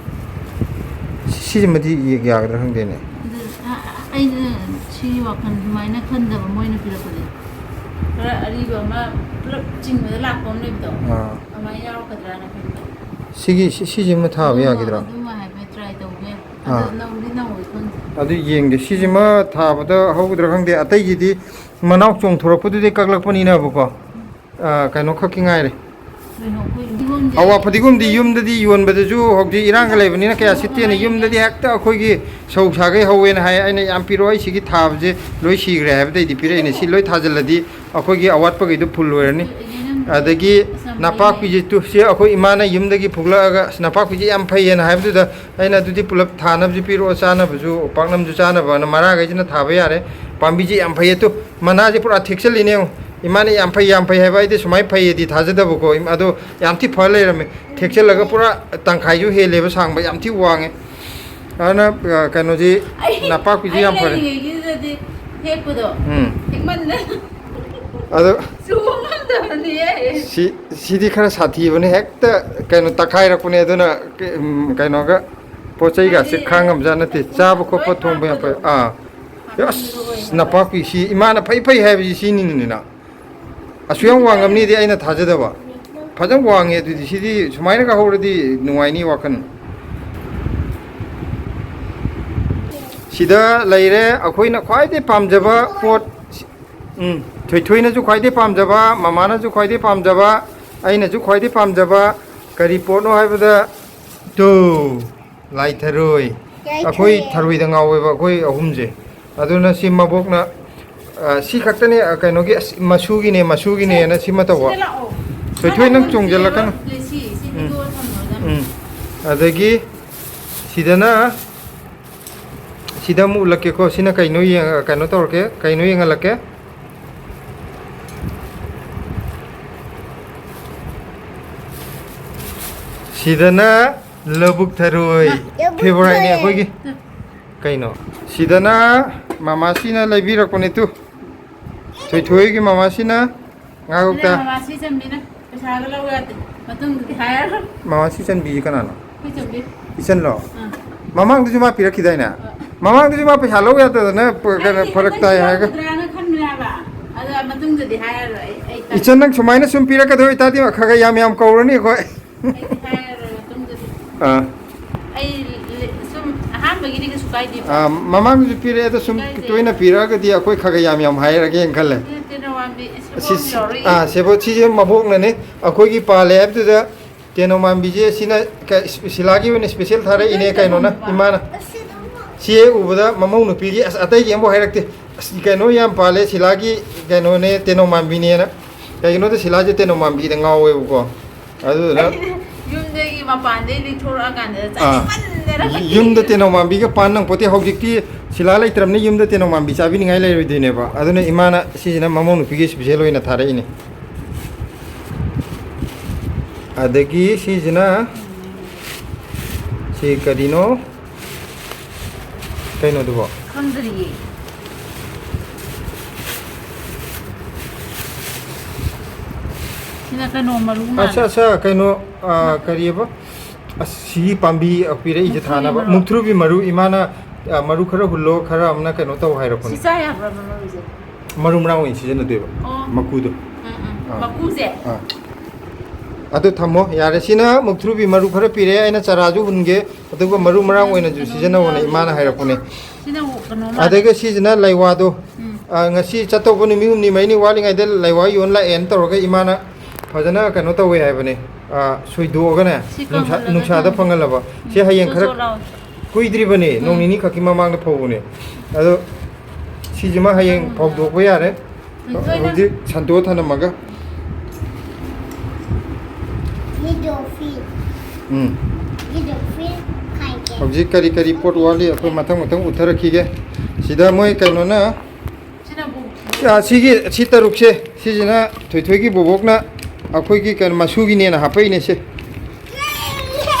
ꯁꯤꯁꯤꯃꯗꯤ ꯌꯦ-, ꯌꯥꯒꯗ꯭ꯔꯥ ꯈꯪꯗꯦꯅꯦ꯫ ꯑꯗꯨ, ꯑ-, ꯑ-, ꯑꯩꯅ ꯁꯤ ꯋꯥꯈꯜ ꯑꯗꯨꯃꯥꯏꯅ ꯈꯟꯗꯕ, ꯃꯣꯏꯅ ꯄꯤꯔꯛꯄꯗꯤ ꯈꯔ ꯑꯔꯤꯕ ꯑꯃ ꯄꯨꯂꯞ ꯆꯤꯡꯕꯗ ꯂꯥꯛꯄ ꯑꯃ ꯂꯩꯕꯗꯣ꯫ ꯑꯥ꯫ ꯑꯗꯨꯃꯥꯏꯅ ꯌꯥꯎꯔꯛꯀꯗ꯭ꯔꯥꯅ ꯈꯟꯕ꯫ ꯁꯤꯒꯤ, ꯁꯤ-, ꯁꯤꯁꯤꯃ ꯊꯥꯕ ꯑꯗꯨꯃ, ꯌꯥꯒꯗ꯭ꯔꯥ? ꯑꯗꯨꯃ ꯍꯥꯏꯐꯦꯠ try ꯇꯧꯒꯦ꯫ ꯑꯥ꯫ ꯑꯗꯨ ꯅꯧꯗꯤ ꯅꯧꯔꯣꯏ ꯈꯪꯗꯦ꯫ ꯑꯗꯨ ꯌꯦꯡꯒꯦ꯫ ꯁꯤꯁꯤꯃ ꯊꯥꯕꯗ ꯍꯧꯒꯗ꯭ꯔꯥ ꯈꯪꯗꯦ꯫ ꯑꯇꯩꯒꯤꯗꯤ ꯃꯅꯥꯎ ꯆꯣꯡꯊꯣꯔꯛꯄꯗꯨꯗꯤ ꯀꯛꯂꯛꯄꯅꯤꯅꯕꯀꯣ꯫ ꯑ, ꯀꯩꯅꯣ ꯈꯛꯀꯤ ꯉꯥꯏꯔꯦ꯫ ꯀꯩꯅꯣ ꯑꯩꯈꯣꯏ ꯐꯗꯤꯒꯣꯝꯁꯦ ꯑꯋꯥ ꯐꯗꯤꯒꯣꯝꯗꯤ ꯌꯨꯝꯗꯗꯤ ꯌꯣꯟꯕꯗꯗꯤ ꯌꯣꯟꯕꯗꯁꯨ ꯍꯧꯖꯤꯛ ꯏꯔꯥꯡꯒ ꯂꯩꯕꯅꯤꯅ ꯀꯌꯥ ꯁꯤꯠꯇꯦꯅ꯫ ꯌꯨꯝꯗꯗꯤ ꯍꯦꯛꯇ ꯑꯩꯈꯣꯏꯒꯤ ꯁꯧ ꯁꯥꯒꯩ ꯍꯧꯋꯦꯅ ꯍꯥꯏ꯫ ꯑꯩꯅ ꯌꯥꯝ ꯄꯤꯔꯛꯑꯣ, ꯑꯩ ꯁꯤꯒꯤ ꯊꯥꯕꯁꯦ ꯂꯣꯏ ꯁꯤꯈ꯭ꯔꯦ ꯍꯥꯏꯕꯗꯩꯗꯤ ꯄꯤꯔꯛꯏꯅꯦ꯫ ꯁꯤ ꯂꯣꯏ ꯊꯥꯖꯤꯜꯂꯗꯤ ꯑꯩꯈꯣꯏꯒꯤ ꯑꯋꯥꯠꯄꯈꯩꯗꯣ ꯐꯨꯜ ꯑꯣꯏꯔꯅꯤ꯫ ꯑꯗꯒꯤ ꯅꯄꯥꯛꯄꯤꯁꯦ ꯇꯨ-, ꯁꯤ ꯑꯩꯈꯣꯏ ꯏꯃꯥꯅ ꯌꯨꯝꯗꯒꯤ ꯐꯨꯂꯛꯑꯒ, "ꯑꯁ, ꯅꯄꯥꯛꯄꯤꯁꯦ ꯌꯥꯝ ꯐꯩꯌꯦꯅ" ꯍꯥꯏꯕꯗꯨꯗ ꯑꯩꯅ, "ꯑꯗꯨꯗꯤ ꯄꯨꯂꯞ ꯊꯥꯅꯕꯁꯨ ꯄꯤꯔꯛꯑꯣ, ꯆꯥꯅꯕꯁꯨ, ꯄꯥꯛꯅꯝꯁꯨ ꯆꯥꯅꯕꯅ" ꯃꯔꯥꯈꯩꯁꯤꯅ ꯊꯥꯕ ꯌꯥꯔꯦ꯫ ꯄꯥꯝꯕꯤꯁꯦ ꯌꯥꯝ ꯐꯩꯌꯦ꯫ ꯇꯨ, ꯃꯅꯥꯁꯦ ꯄꯨꯔꯥ ꯊꯦꯛꯆꯜꯂꯤꯅꯦ ꯌꯦꯡꯉꯨ꯫ ꯏꯃꯥꯅ ꯌꯥꯝ ꯐꯩ, ꯌꯥꯝ ꯐꯩ ꯍꯥꯏꯕ, ꯑꯩꯗꯤ ꯁꯨꯃꯥꯏꯅ ꯐꯩꯌꯦꯗꯤ ꯊꯥꯖꯗꯕꯀꯣ꯫ ꯏꯃꯥ-, ꯑꯗꯣ ꯌꯥꯝ ꯊꯤ ꯐ ꯂꯩꯔꯝꯃꯦ꯫ ꯊꯦꯛꯆꯜꯂꯒ ꯄꯨꯔꯥ ꯇꯪꯈꯥꯏꯁꯨ ꯍꯦꯜꯂꯦꯕ ꯁꯥꯡꯕ, ꯌꯥꯝ ꯊꯤ ꯋꯥꯡꯉꯦ꯫ ꯑꯗꯨꯅ, ꯑ, ꯀꯩꯅꯣꯁꯤ, ꯑꯩ, ꯅꯄꯥꯛꯄꯤꯁꯤ ꯑꯩ ꯌꯥꯝ ꯐꯔꯦ꯫ ꯂꯩꯔꯤꯉꯩꯒꯤꯗꯨꯗꯗꯤ ꯍꯦꯛꯄꯗꯣ ꯎꯝ꯫ ꯍꯦꯛꯃꯟꯗꯅ ꯑꯗꯣ ꯆꯨꯕ ꯉꯝꯗꯕꯅꯤꯍꯦ꯫ ꯁꯤ, ꯁꯤꯗꯤ ꯈꯔ ꯁꯥꯊꯤꯕꯅꯦ, ꯍꯦꯛꯇ ꯀꯩꯅꯣ ꯇꯛꯈꯥꯏꯔꯛꯄꯅꯦ꯫ ꯑꯗꯨꯅ, ꯎꯝ, ꯀꯩꯅꯣꯒ ꯄꯣꯠ ꯆꯩꯒꯁꯦ ꯍꯥꯏꯗꯤ, ꯈꯥꯡ ꯉꯝꯖꯥꯠ ꯅꯠꯇꯦ꯫ ꯆꯥꯕ ꯈꯣꯠꯄ ꯂꯣꯏ ꯊꯣꯡꯕ ꯌꯥꯝ ꯐꯩ꯫ ꯍꯥꯞꯄꯗꯣ꯫ ꯑꯥ꯫ ꯍꯥꯞꯄꯗꯣ ꯑꯁ, ꯂꯣꯏ ꯍꯥꯞꯄ꯫ ꯅꯄꯥꯛꯄꯤ ꯁꯤ ꯏꯃꯥꯅ ꯐꯩ ꯐꯩ ꯍꯥꯏꯕꯁꯤ ꯁꯤꯅꯤꯅꯤꯅ꯫ ꯑꯁꯨꯛ ꯌꯥꯝ ꯋꯥꯡꯉꯝꯅꯤꯗꯤ ꯑꯩꯅ ꯊꯥꯖꯗꯕ꯫ ꯐꯖꯅ ꯋꯥꯡꯉꯦ ꯑꯗꯨꯗꯤ꯫ ꯁꯤꯗꯤ ꯁꯨꯃꯥꯏꯅꯒ ꯍꯧꯔꯗꯤ ꯅꯨꯡꯉꯥꯏꯅꯤ ꯋꯥꯈꯜ꯫ ꯁꯤꯗ ꯂꯩꯔꯦ ꯑꯩꯈꯣꯏꯅ ꯈ꯭ꯋꯥꯏꯗꯒꯤ ꯄꯥꯝꯖꯕ ꯄꯣꯠ꯫ ꯎꯝ, ꯊꯣꯏꯊꯣꯏꯅꯁꯨ ꯈ꯭ꯋꯥꯏꯗꯒꯤ ꯄꯥꯝꯖꯕ, ꯃꯃꯥꯅꯁꯨ ꯈ꯭ꯋꯥꯏꯗꯒꯤ ꯄꯥꯝꯖꯕ, ꯑꯩꯅꯁꯨ ꯈ꯭ꯋꯥꯏꯗꯒꯤ ꯄꯥꯝꯖꯕ ꯀꯔꯤ ꯄꯣꯠꯅꯣ ꯍꯥꯏꯕꯗ, ꯇꯨ, ꯂꯥꯏ ꯊꯔꯣꯏ꯫ ꯂꯥꯏ ꯑꯩꯈꯣꯏ ꯊꯔꯣꯏ꯫ ꯊꯔꯣꯏꯗ ꯉꯥꯎꯋꯦꯕ ꯑꯩꯈꯣꯏ ꯑꯍꯨꯝꯁꯦ꯫ ꯑꯗꯨꯅ ꯁꯤ ꯃꯕꯣꯛꯅ, ꯑ, ꯁꯤ ꯈꯛꯇꯅꯦ, ꯑ, ꯀꯩꯅꯣꯒꯤ, ꯑꯁ, ꯃꯁꯨꯒꯤꯅꯦ, ꯃꯁꯨꯒꯤꯅꯦꯅ ꯁꯤꯃ ꯇꯧꯕ꯫ ꯁꯤꯗ ꯂꯥꯛꯑꯣ꯫ ꯊꯣꯏꯊꯣꯏ, ꯅꯪ ꯆꯣꯡꯁꯤꯜꯂꯛꯀꯅꯨ꯫ ꯁꯤ, ꯁꯤ ꯎꯝ꯫ ꯚꯤꯗꯤꯑꯣ ꯊꯝꯃꯣ ꯅꯪ꯫ ꯎꯝ꯫ ꯑꯗꯒꯤ ꯁꯤꯗꯅ, ꯁꯤꯗ ꯑꯃꯨꯛ ꯎꯠꯂꯛꯀꯦꯀꯣ꯫ ꯁꯤꯅ ꯀꯩꯅꯣ ꯌꯦꯡ-, ꯀꯩꯅꯣ ꯇꯧꯔꯛꯀꯦ, ꯀꯩꯅꯣ ꯌꯦꯡꯍꯜꯂꯛꯀꯦ꯫ ꯁꯤꯗꯅ ꯂꯧꯕꯨꯛ ꯊꯔꯣꯏ꯫ ꯂꯧꯕꯨꯛ ꯐꯦꯕꯣꯔꯥꯏꯠꯅꯦ ꯊꯔꯣꯏ꯫ ꯑꯩꯈꯣꯏꯒꯤ꯫ ꯀꯩꯅꯣ? ꯁꯤꯗꯅ ꯃꯃꯥꯁꯤꯅ ꯂꯩꯕꯤꯔꯛꯄꯅꯦ ꯇꯨ꯫ ꯊꯣꯏꯊꯣꯏꯒꯤ ꯃꯃꯥꯁꯤꯅ ꯉꯥ ꯀꯧꯇꯥ꯫ ꯃꯃꯥꯁꯤ ꯆꯟꯕꯤꯅ ꯄꯩꯁꯥꯒ ꯂꯧ ꯌꯥꯗꯦ꯫ ꯃꯇꯨꯡꯗꯗꯤ ꯍꯥꯏꯔꯔꯣꯏ꯫ ꯃꯃꯥꯁꯤ ꯆꯟꯕꯤꯁꯤ ꯀꯅꯥꯅꯣ? ꯑꯩꯈꯣꯏ ꯆꯟꯕꯤ꯫ ꯏꯆꯟꯂꯣ? ꯑꯥ꯫ ꯃꯃꯥꯡꯗꯁꯨ ꯃꯥ ꯄꯤꯔꯛꯈꯤꯗꯥꯏꯅꯦ? ꯑꯥ꯫ ꯃꯃꯥꯡꯗꯁꯨ ꯃꯥ ꯄꯩꯁꯥ ꯂꯧ ꯌꯥꯗꯗꯅ ꯄ-, ꯀꯩꯅꯣ, ꯑꯩꯗꯤ ꯐꯔꯛ ꯇꯥꯏ ꯍꯥꯏꯔꯒ꯫ ꯂꯧꯒꯗ꯭ꯔꯥꯅ ꯈꯟꯕꯅꯦ ꯍꯥꯏꯕ꯫ ꯑꯗꯣ ꯃꯇꯨꯡꯗꯗꯤ ꯍꯥꯏꯔꯔꯣꯏ꯫ ꯑꯩ, ꯑꯩ ꯇꯜꯂꯦ꯫ ꯏꯆꯟ, ꯅꯪ ꯁꯨꯃꯥꯏꯅ ꯁꯨꯝ ꯄꯤꯔꯛꯀꯗꯣꯏ ꯑꯣꯏꯇꯥꯔꯗꯤ ꯈꯔ ꯈꯔ ꯌꯥꯝ ꯌꯥꯝ ꯀꯧꯔꯅꯤ ꯑꯩꯈꯣꯏ꯫ ꯑꯩꯗꯤ ꯍꯥꯏꯔꯔꯣꯏ ꯃꯇꯨꯡꯗꯗꯤ꯫ ꯑꯥ꯫ ꯑꯩ ꯂꯦ-, ꯁꯨꯝ ꯑꯍꯥꯟꯕꯒꯤꯗꯤ ꯀꯩꯁꯨ ꯀꯥꯏꯗꯦꯕ꯫ ꯑꯥ, ꯃꯃꯥꯡꯗꯁꯨ ꯄꯤꯔꯛꯑꯦ, ꯑꯗꯣ ꯁꯨꯝ ꯀꯥꯏꯗꯦ꯫ ꯇꯣꯏꯅ ꯄꯤꯔꯛꯑꯒꯗꯤ ꯑꯩꯈꯣꯏ ꯈꯔ ꯈꯔ ꯌꯥꯝ ꯌꯥꯝ ꯍꯥꯏꯔꯒꯦꯅ ꯈꯜꯂꯦ꯫ ꯅꯠꯇꯦ, ꯅꯋꯥꯡꯕꯤ, ꯑꯁꯤ, ꯁꯦꯕꯣꯠ ꯁꯤ, ꯌꯥꯎꯔꯛꯏ꯫ ꯑꯥ, ꯁꯦꯕꯣꯠ, ꯁꯤꯁꯦ ꯃꯕꯣꯛꯅꯅꯦ, ꯑꯩꯈꯣꯏꯒꯤ ꯄꯥꯜꯂꯦ ꯍꯥꯏꯕꯗꯨꯗ ꯇꯦꯅꯧ ꯃꯥꯟꯕꯤꯁꯦ ꯁꯤꯅ ꯀ-, ꯁꯤꯂꯥꯒꯤ ꯑꯣꯏꯅ special ꯊꯥꯔꯛꯏꯅꯦ ꯀꯩꯅꯣꯅ, ꯏꯃꯥꯅ꯫ ꯁꯤ ꯍꯦꯛ ꯎꯕꯗ ꯃꯃꯧ ꯅꯨꯄꯤꯒꯤ, ꯑꯁ, ꯑꯇꯩꯒꯤ ꯑꯃꯐꯥꯎ ꯍꯥꯏꯔꯛꯇꯦ꯫ "ꯑꯁ, ꯀꯩꯅꯣ ꯌꯥꯝ ꯄꯥꯜꯂꯦ, ꯁꯤꯂꯥꯒꯤ ꯀꯩꯅꯣꯅꯦ, ꯇꯦꯅꯧ ꯃꯥꯟꯕꯤꯅꯦꯅ"꯫ ꯀꯩꯒꯤꯅꯣꯗ ꯁꯤꯂꯥꯁꯦ ꯇꯦꯅꯧ ꯃꯥꯟꯕꯤꯗ ꯉꯥꯎꯋꯦꯕꯀꯣ꯫ ꯑꯗꯨꯗꯨꯅ ꯌꯨꯝꯗꯒꯤ ꯃꯄꯥꯟꯗꯩ ꯂꯤꯊꯣꯔꯛꯑꯀꯥꯟꯗ ꯑꯥ꯫ ꯆꯥꯅꯤꯡꯃꯟꯗꯅ ꯌꯨꯝꯗ ꯇꯦꯅꯧ ꯃꯥꯟꯕꯤꯒ ꯄꯥꯟ ꯅꯪꯄꯣꯠꯇꯦ꯫ ꯍꯧꯖꯤꯛꯇꯤ ꯁꯤꯂꯥ ꯂꯩꯇ꯭ꯔꯕꯅꯤꯅ ꯌꯨꯝꯗ ꯇꯦꯅꯧ ꯃꯥꯟꯕꯤ ꯆꯥꯕꯤꯅꯤꯡꯉꯥꯏ ꯂꯩꯔꯣꯏꯗꯣꯏꯅꯦꯕ꯫ ꯑꯗꯨꯅ ꯏꯃꯥꯅ ꯁꯤꯁꯤꯅ ꯃꯃꯧ ꯅꯨꯄꯤꯒꯤ special ꯑꯣꯏꯅ ꯊꯥꯔꯛꯏꯅꯦ꯫ ꯑꯗꯒꯤ ꯁꯤꯁꯤꯅ, ꯁꯤ ꯀꯔꯤꯅꯣ? ꯀꯩꯅꯣꯗꯨꯕꯣ? ꯈꯪꯗ꯭ꯔꯤꯌꯦ꯫ ꯁꯤꯅ ꯀꯩꯅꯣ ꯃꯔꯨ ꯃꯥꯜꯂꯦ꯫ ꯑꯠꯆꯥ, ꯑꯠꯆꯥ, ꯀꯩꯅꯣ, ꯑ, ꯀꯔꯤꯑꯕ? ꯑꯁ, ꯁꯤꯒꯤ ꯄꯥꯝꯕꯤ ꯄꯤꯔꯛꯏꯁꯦ ꯃꯨꯛꯊ꯭ꯔꯨꯕꯤ ꯊꯥꯅꯕ꯫ ꯃꯔꯨ꯫ ꯃꯨꯛꯊ꯭ꯔꯨꯕꯤ ꯃꯔꯨ, ꯏꯃꯥꯅ, ꯑ, ꯃꯔꯨ ꯈꯔ ꯍꯨꯜꯂꯣ, ꯈꯔ ꯑꯃꯅ ꯀꯩꯅꯣ ꯇꯧ ꯁꯤ ꯍꯥꯏꯔꯛꯄꯅꯦ꯫ ꯆꯥ ꯌꯥꯕ꯭ꯔꯕ ꯃꯔꯨꯁꯦ? ꯃꯔꯨ ꯃꯔꯥꯡ ꯑꯣꯏꯅ ꯁꯤꯖꯤꯟꯅꯗꯣꯏꯕ, ꯑꯣ꯫ ꯃꯀꯨꯗꯣ꯫ ꯎꯝ, ꯎꯝ꯫ ꯑꯥ꯫ ꯃꯀꯨꯁꯦ? ꯑꯥ꯫ ꯑꯗꯨ ꯊꯝꯃꯣ, ꯌꯥꯔꯦ꯫ ꯁꯤꯅ ꯃꯨꯛꯊ꯭ꯔꯨꯕꯤ ꯃꯔꯨ ꯈꯔ ꯄꯤꯔꯛꯑꯦ, ꯑꯩꯅ ꯆꯔꯥꯁꯨ ꯍꯨꯟꯒꯦ, ꯑꯗꯨꯒ ꯃꯔꯨ ꯃꯔꯥꯡ ꯑꯣꯏꯅꯁꯨ ꯁꯤꯖꯤꯟꯅꯧꯑꯣꯅ ꯏꯃꯥꯅ ꯍꯥꯏꯔꯛꯄꯅꯦ꯫ ꯁꯤꯅ ꯀꯩꯅꯣ ꯃꯥꯜꯂꯦ꯫ ꯑꯗꯒꯤ ꯁꯤꯁꯤꯅ ꯂꯩꯋꯥꯗꯣ꯫ ꯎꯝ꯫ ꯑ, ꯉꯁꯤ ꯆꯠꯇꯧꯕ ꯅꯨꯃꯤꯠ ꯍꯨꯝꯅꯤ ꯃꯔꯤꯅꯤ ꯋꯥꯠꯂꯤꯉꯩꯗ ꯂꯩꯋꯥ ꯌꯣꯟ ꯂꯥꯛꯑꯦꯅ ꯇꯧꯔꯒ ꯏꯃꯥꯅ ꯐꯖꯅ ꯀꯩꯅꯣ ꯇꯧꯋꯦ ꯍꯥꯏꯕꯅꯦ꯫ ꯑꯥ, ꯁꯣꯏꯗꯣꯛꯑꯒꯅꯦ ꯁꯤ ꯅꯨꯡꯁꯥ-, ꯀꯪꯍꯜꯂꯒ ꯅꯨꯡꯁꯥꯗ ꯊꯝ-, ꯐꯪꯍꯜꯂꯕ꯫ ꯁꯤ ꯍꯌꯦꯡ ꯈꯔ ꯆꯣꯠ ꯆꯣꯠ ꯂꯥꯎꯅ꯫ ꯀꯨꯏꯗ꯭ꯔꯤꯕꯅꯦ, ꯎꯝ꯫ ꯅꯣꯡ ꯅꯤꯅꯤ ꯈꯛꯀꯤ ꯃꯃꯥꯡꯗ ꯐꯧꯕꯅꯦ꯫ ꯑꯗꯣ ꯁꯤꯁꯤꯃ ꯍꯌꯦꯡ ꯎꯝ꯫ ꯐꯧꯗꯣꯛꯄ ꯌꯥꯔꯦ꯫ ꯂꯣꯏꯅ꯫ ꯍꯧꯖꯤꯛ ꯁꯟꯇꯣꯛꯑ ꯊꯅꯝꯃꯒ꯫ ꯎꯝ꯫ ꯍꯧꯖꯤꯛ ꯀꯔꯤ ꯀꯔꯤ ꯄꯣꯠ ꯋꯥꯠꯂꯤ ꯑꯩꯈꯣꯏ ꯃꯊꯪ ꯃꯊꯪ ꯎꯠꯊꯔꯛꯈꯤꯒꯦ꯫ ꯁꯤꯗ ꯃꯣꯏ ꯀꯩꯅꯣꯅ ꯁꯤꯅ ꯕꯨ-, ꯑꯥ, ꯁꯤꯒꯤ, ꯁꯤ ꯇꯔꯨꯛꯁꯦ, ꯁꯤꯁꯤꯅ ꯊꯣꯏꯊꯣꯏꯒꯤ ꯕꯣꯕꯣꯛꯅ ꯑꯩꯈꯣꯏꯒꯤ ꯀꯩꯅꯣ ꯃꯁꯨꯒꯤꯅꯦꯅ ꯍꯥꯞꯄꯛꯏꯅꯦ ꯁꯦ꯫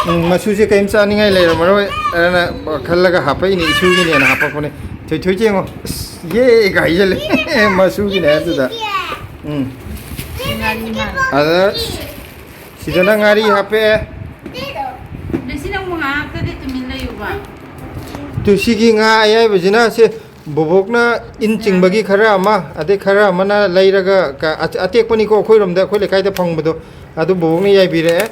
ꯎꯝ, ꯃꯁꯨꯁꯦ ꯀꯔꯤꯝ ꯆꯥꯅꯤꯡꯉꯥꯏ ꯂꯩꯔꯝꯃꯔꯣꯏ ꯑꯗꯨꯅ ꯈꯜꯂꯒ ꯍꯥꯞꯄꯛꯏꯅꯦ, ꯏꯁꯨꯒꯤꯅꯦꯅ ꯍꯥꯞꯄꯛꯄꯅꯦ꯫ ꯊꯣꯏꯊꯣꯏꯁꯦ ꯌꯦꯡꯉꯣ, ꯑꯁ, ꯌꯦꯒ ꯍꯥꯏꯖꯜꯂꯦ꯫ ꯃꯁꯨꯒꯤꯅꯦ ꯑꯗꯨꯗ꯫ ꯎꯝ꯫ ꯉꯥꯔꯤ ꯃꯥꯜꯂꯦ꯫ ꯑꯗ ꯁꯤꯗꯅ ꯉꯥꯔꯤ ꯍꯥꯞꯄꯛꯑꯦ꯫ ꯑꯗ ꯁꯤ ꯅꯪꯕꯨ ꯉꯥꯏꯍꯥꯛꯇꯗꯤ ꯇꯨꯃꯤꯟ ꯂꯩꯌꯨꯕ꯫ ꯇꯨ ꯁꯤꯒꯤ ꯉꯥ ꯑꯌꯥꯏꯕꯁꯤꯅ ꯁꯦ ꯕꯣꯕꯣꯛꯅ ꯏꯟ ꯆꯤꯡꯕꯒꯤ ꯈꯔ ꯑꯃ, ꯑꯗꯩ ꯈꯔ ꯑꯃꯅ ꯂꯩꯔꯒ ꯀ-, ꯑ-, ꯑꯇꯦꯛꯄꯅꯤꯀꯣ, ꯑꯩꯈꯣꯏꯔꯣꯝꯗ, ꯑꯩꯈꯣꯏ ꯂꯩꯀꯥꯏꯗ ꯐꯪꯕꯗꯣ, ꯑꯗꯨ ꯕꯣꯕꯣꯛꯅ ꯌꯥꯏꯕꯤꯔꯛꯑꯦ꯫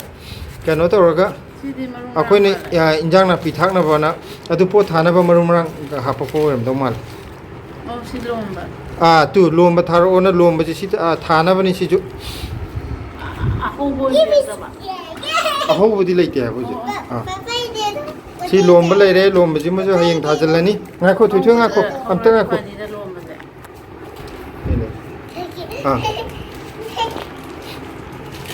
ꯀꯩꯅꯣ ꯇꯧꯔꯒ ꯁꯤꯗꯤ ꯃꯔꯨ ꯃꯔꯥꯡ ꯑꯩꯈꯣꯏꯅ, ꯃꯥꯜꯂꯦ꯫ ꯑ, ꯏꯟꯖꯥꯡ ꯅꯥꯄꯤ ꯊꯥꯛꯅꯕꯅ ꯑꯗꯨ ꯄꯣꯠ ꯊꯥꯅꯕ ꯃꯔꯨ ꯃꯔꯥꯡ ꯍꯥꯞꯄꯛꯄ ꯑꯣꯏꯔꯝꯗꯧ ꯃꯥꯜꯂꯦ꯫ ꯑꯣ, ꯁꯤ ꯂꯣꯝꯕ꯫ ꯑꯥ, ꯇꯨ, ꯂꯣꯝꯕ ꯊꯥꯔꯛꯑꯣꯅ ꯂꯣꯝꯕꯁꯦ ꯁꯤ, ꯑꯥ, ꯊꯥꯅꯕꯅꯤ ꯁꯤꯁꯨ꯫ ꯑꯍꯧꯕ ꯑꯣꯏꯕꯤꯔꯛꯇꯕ꯫ ꯑꯍꯧꯕꯗꯤ ꯂꯩꯇꯦ ꯍꯥꯏꯕ ꯍꯧꯖꯤꯛ꯫ ꯑꯣ, ꯑꯣ꯫ ꯑꯥ꯫ ꯁꯤ ꯂꯣꯝꯕ ꯂꯩꯔꯦ, ꯂꯣꯝꯕꯁꯤꯃꯁꯨ ꯍꯌꯦꯡ ꯊꯥꯖꯤꯜꯂꯅꯤ꯫ ꯉꯥꯏꯈꯣ, ꯊꯣꯏꯊꯣꯏ ꯉꯥꯏꯈꯣ, ꯑꯝꯇ ꯉꯥꯏꯈꯣ꯫ ꯏꯕꯥꯅꯤꯗ ꯂꯣꯝꯕꯁꯦ꯫ ꯑꯥ꯫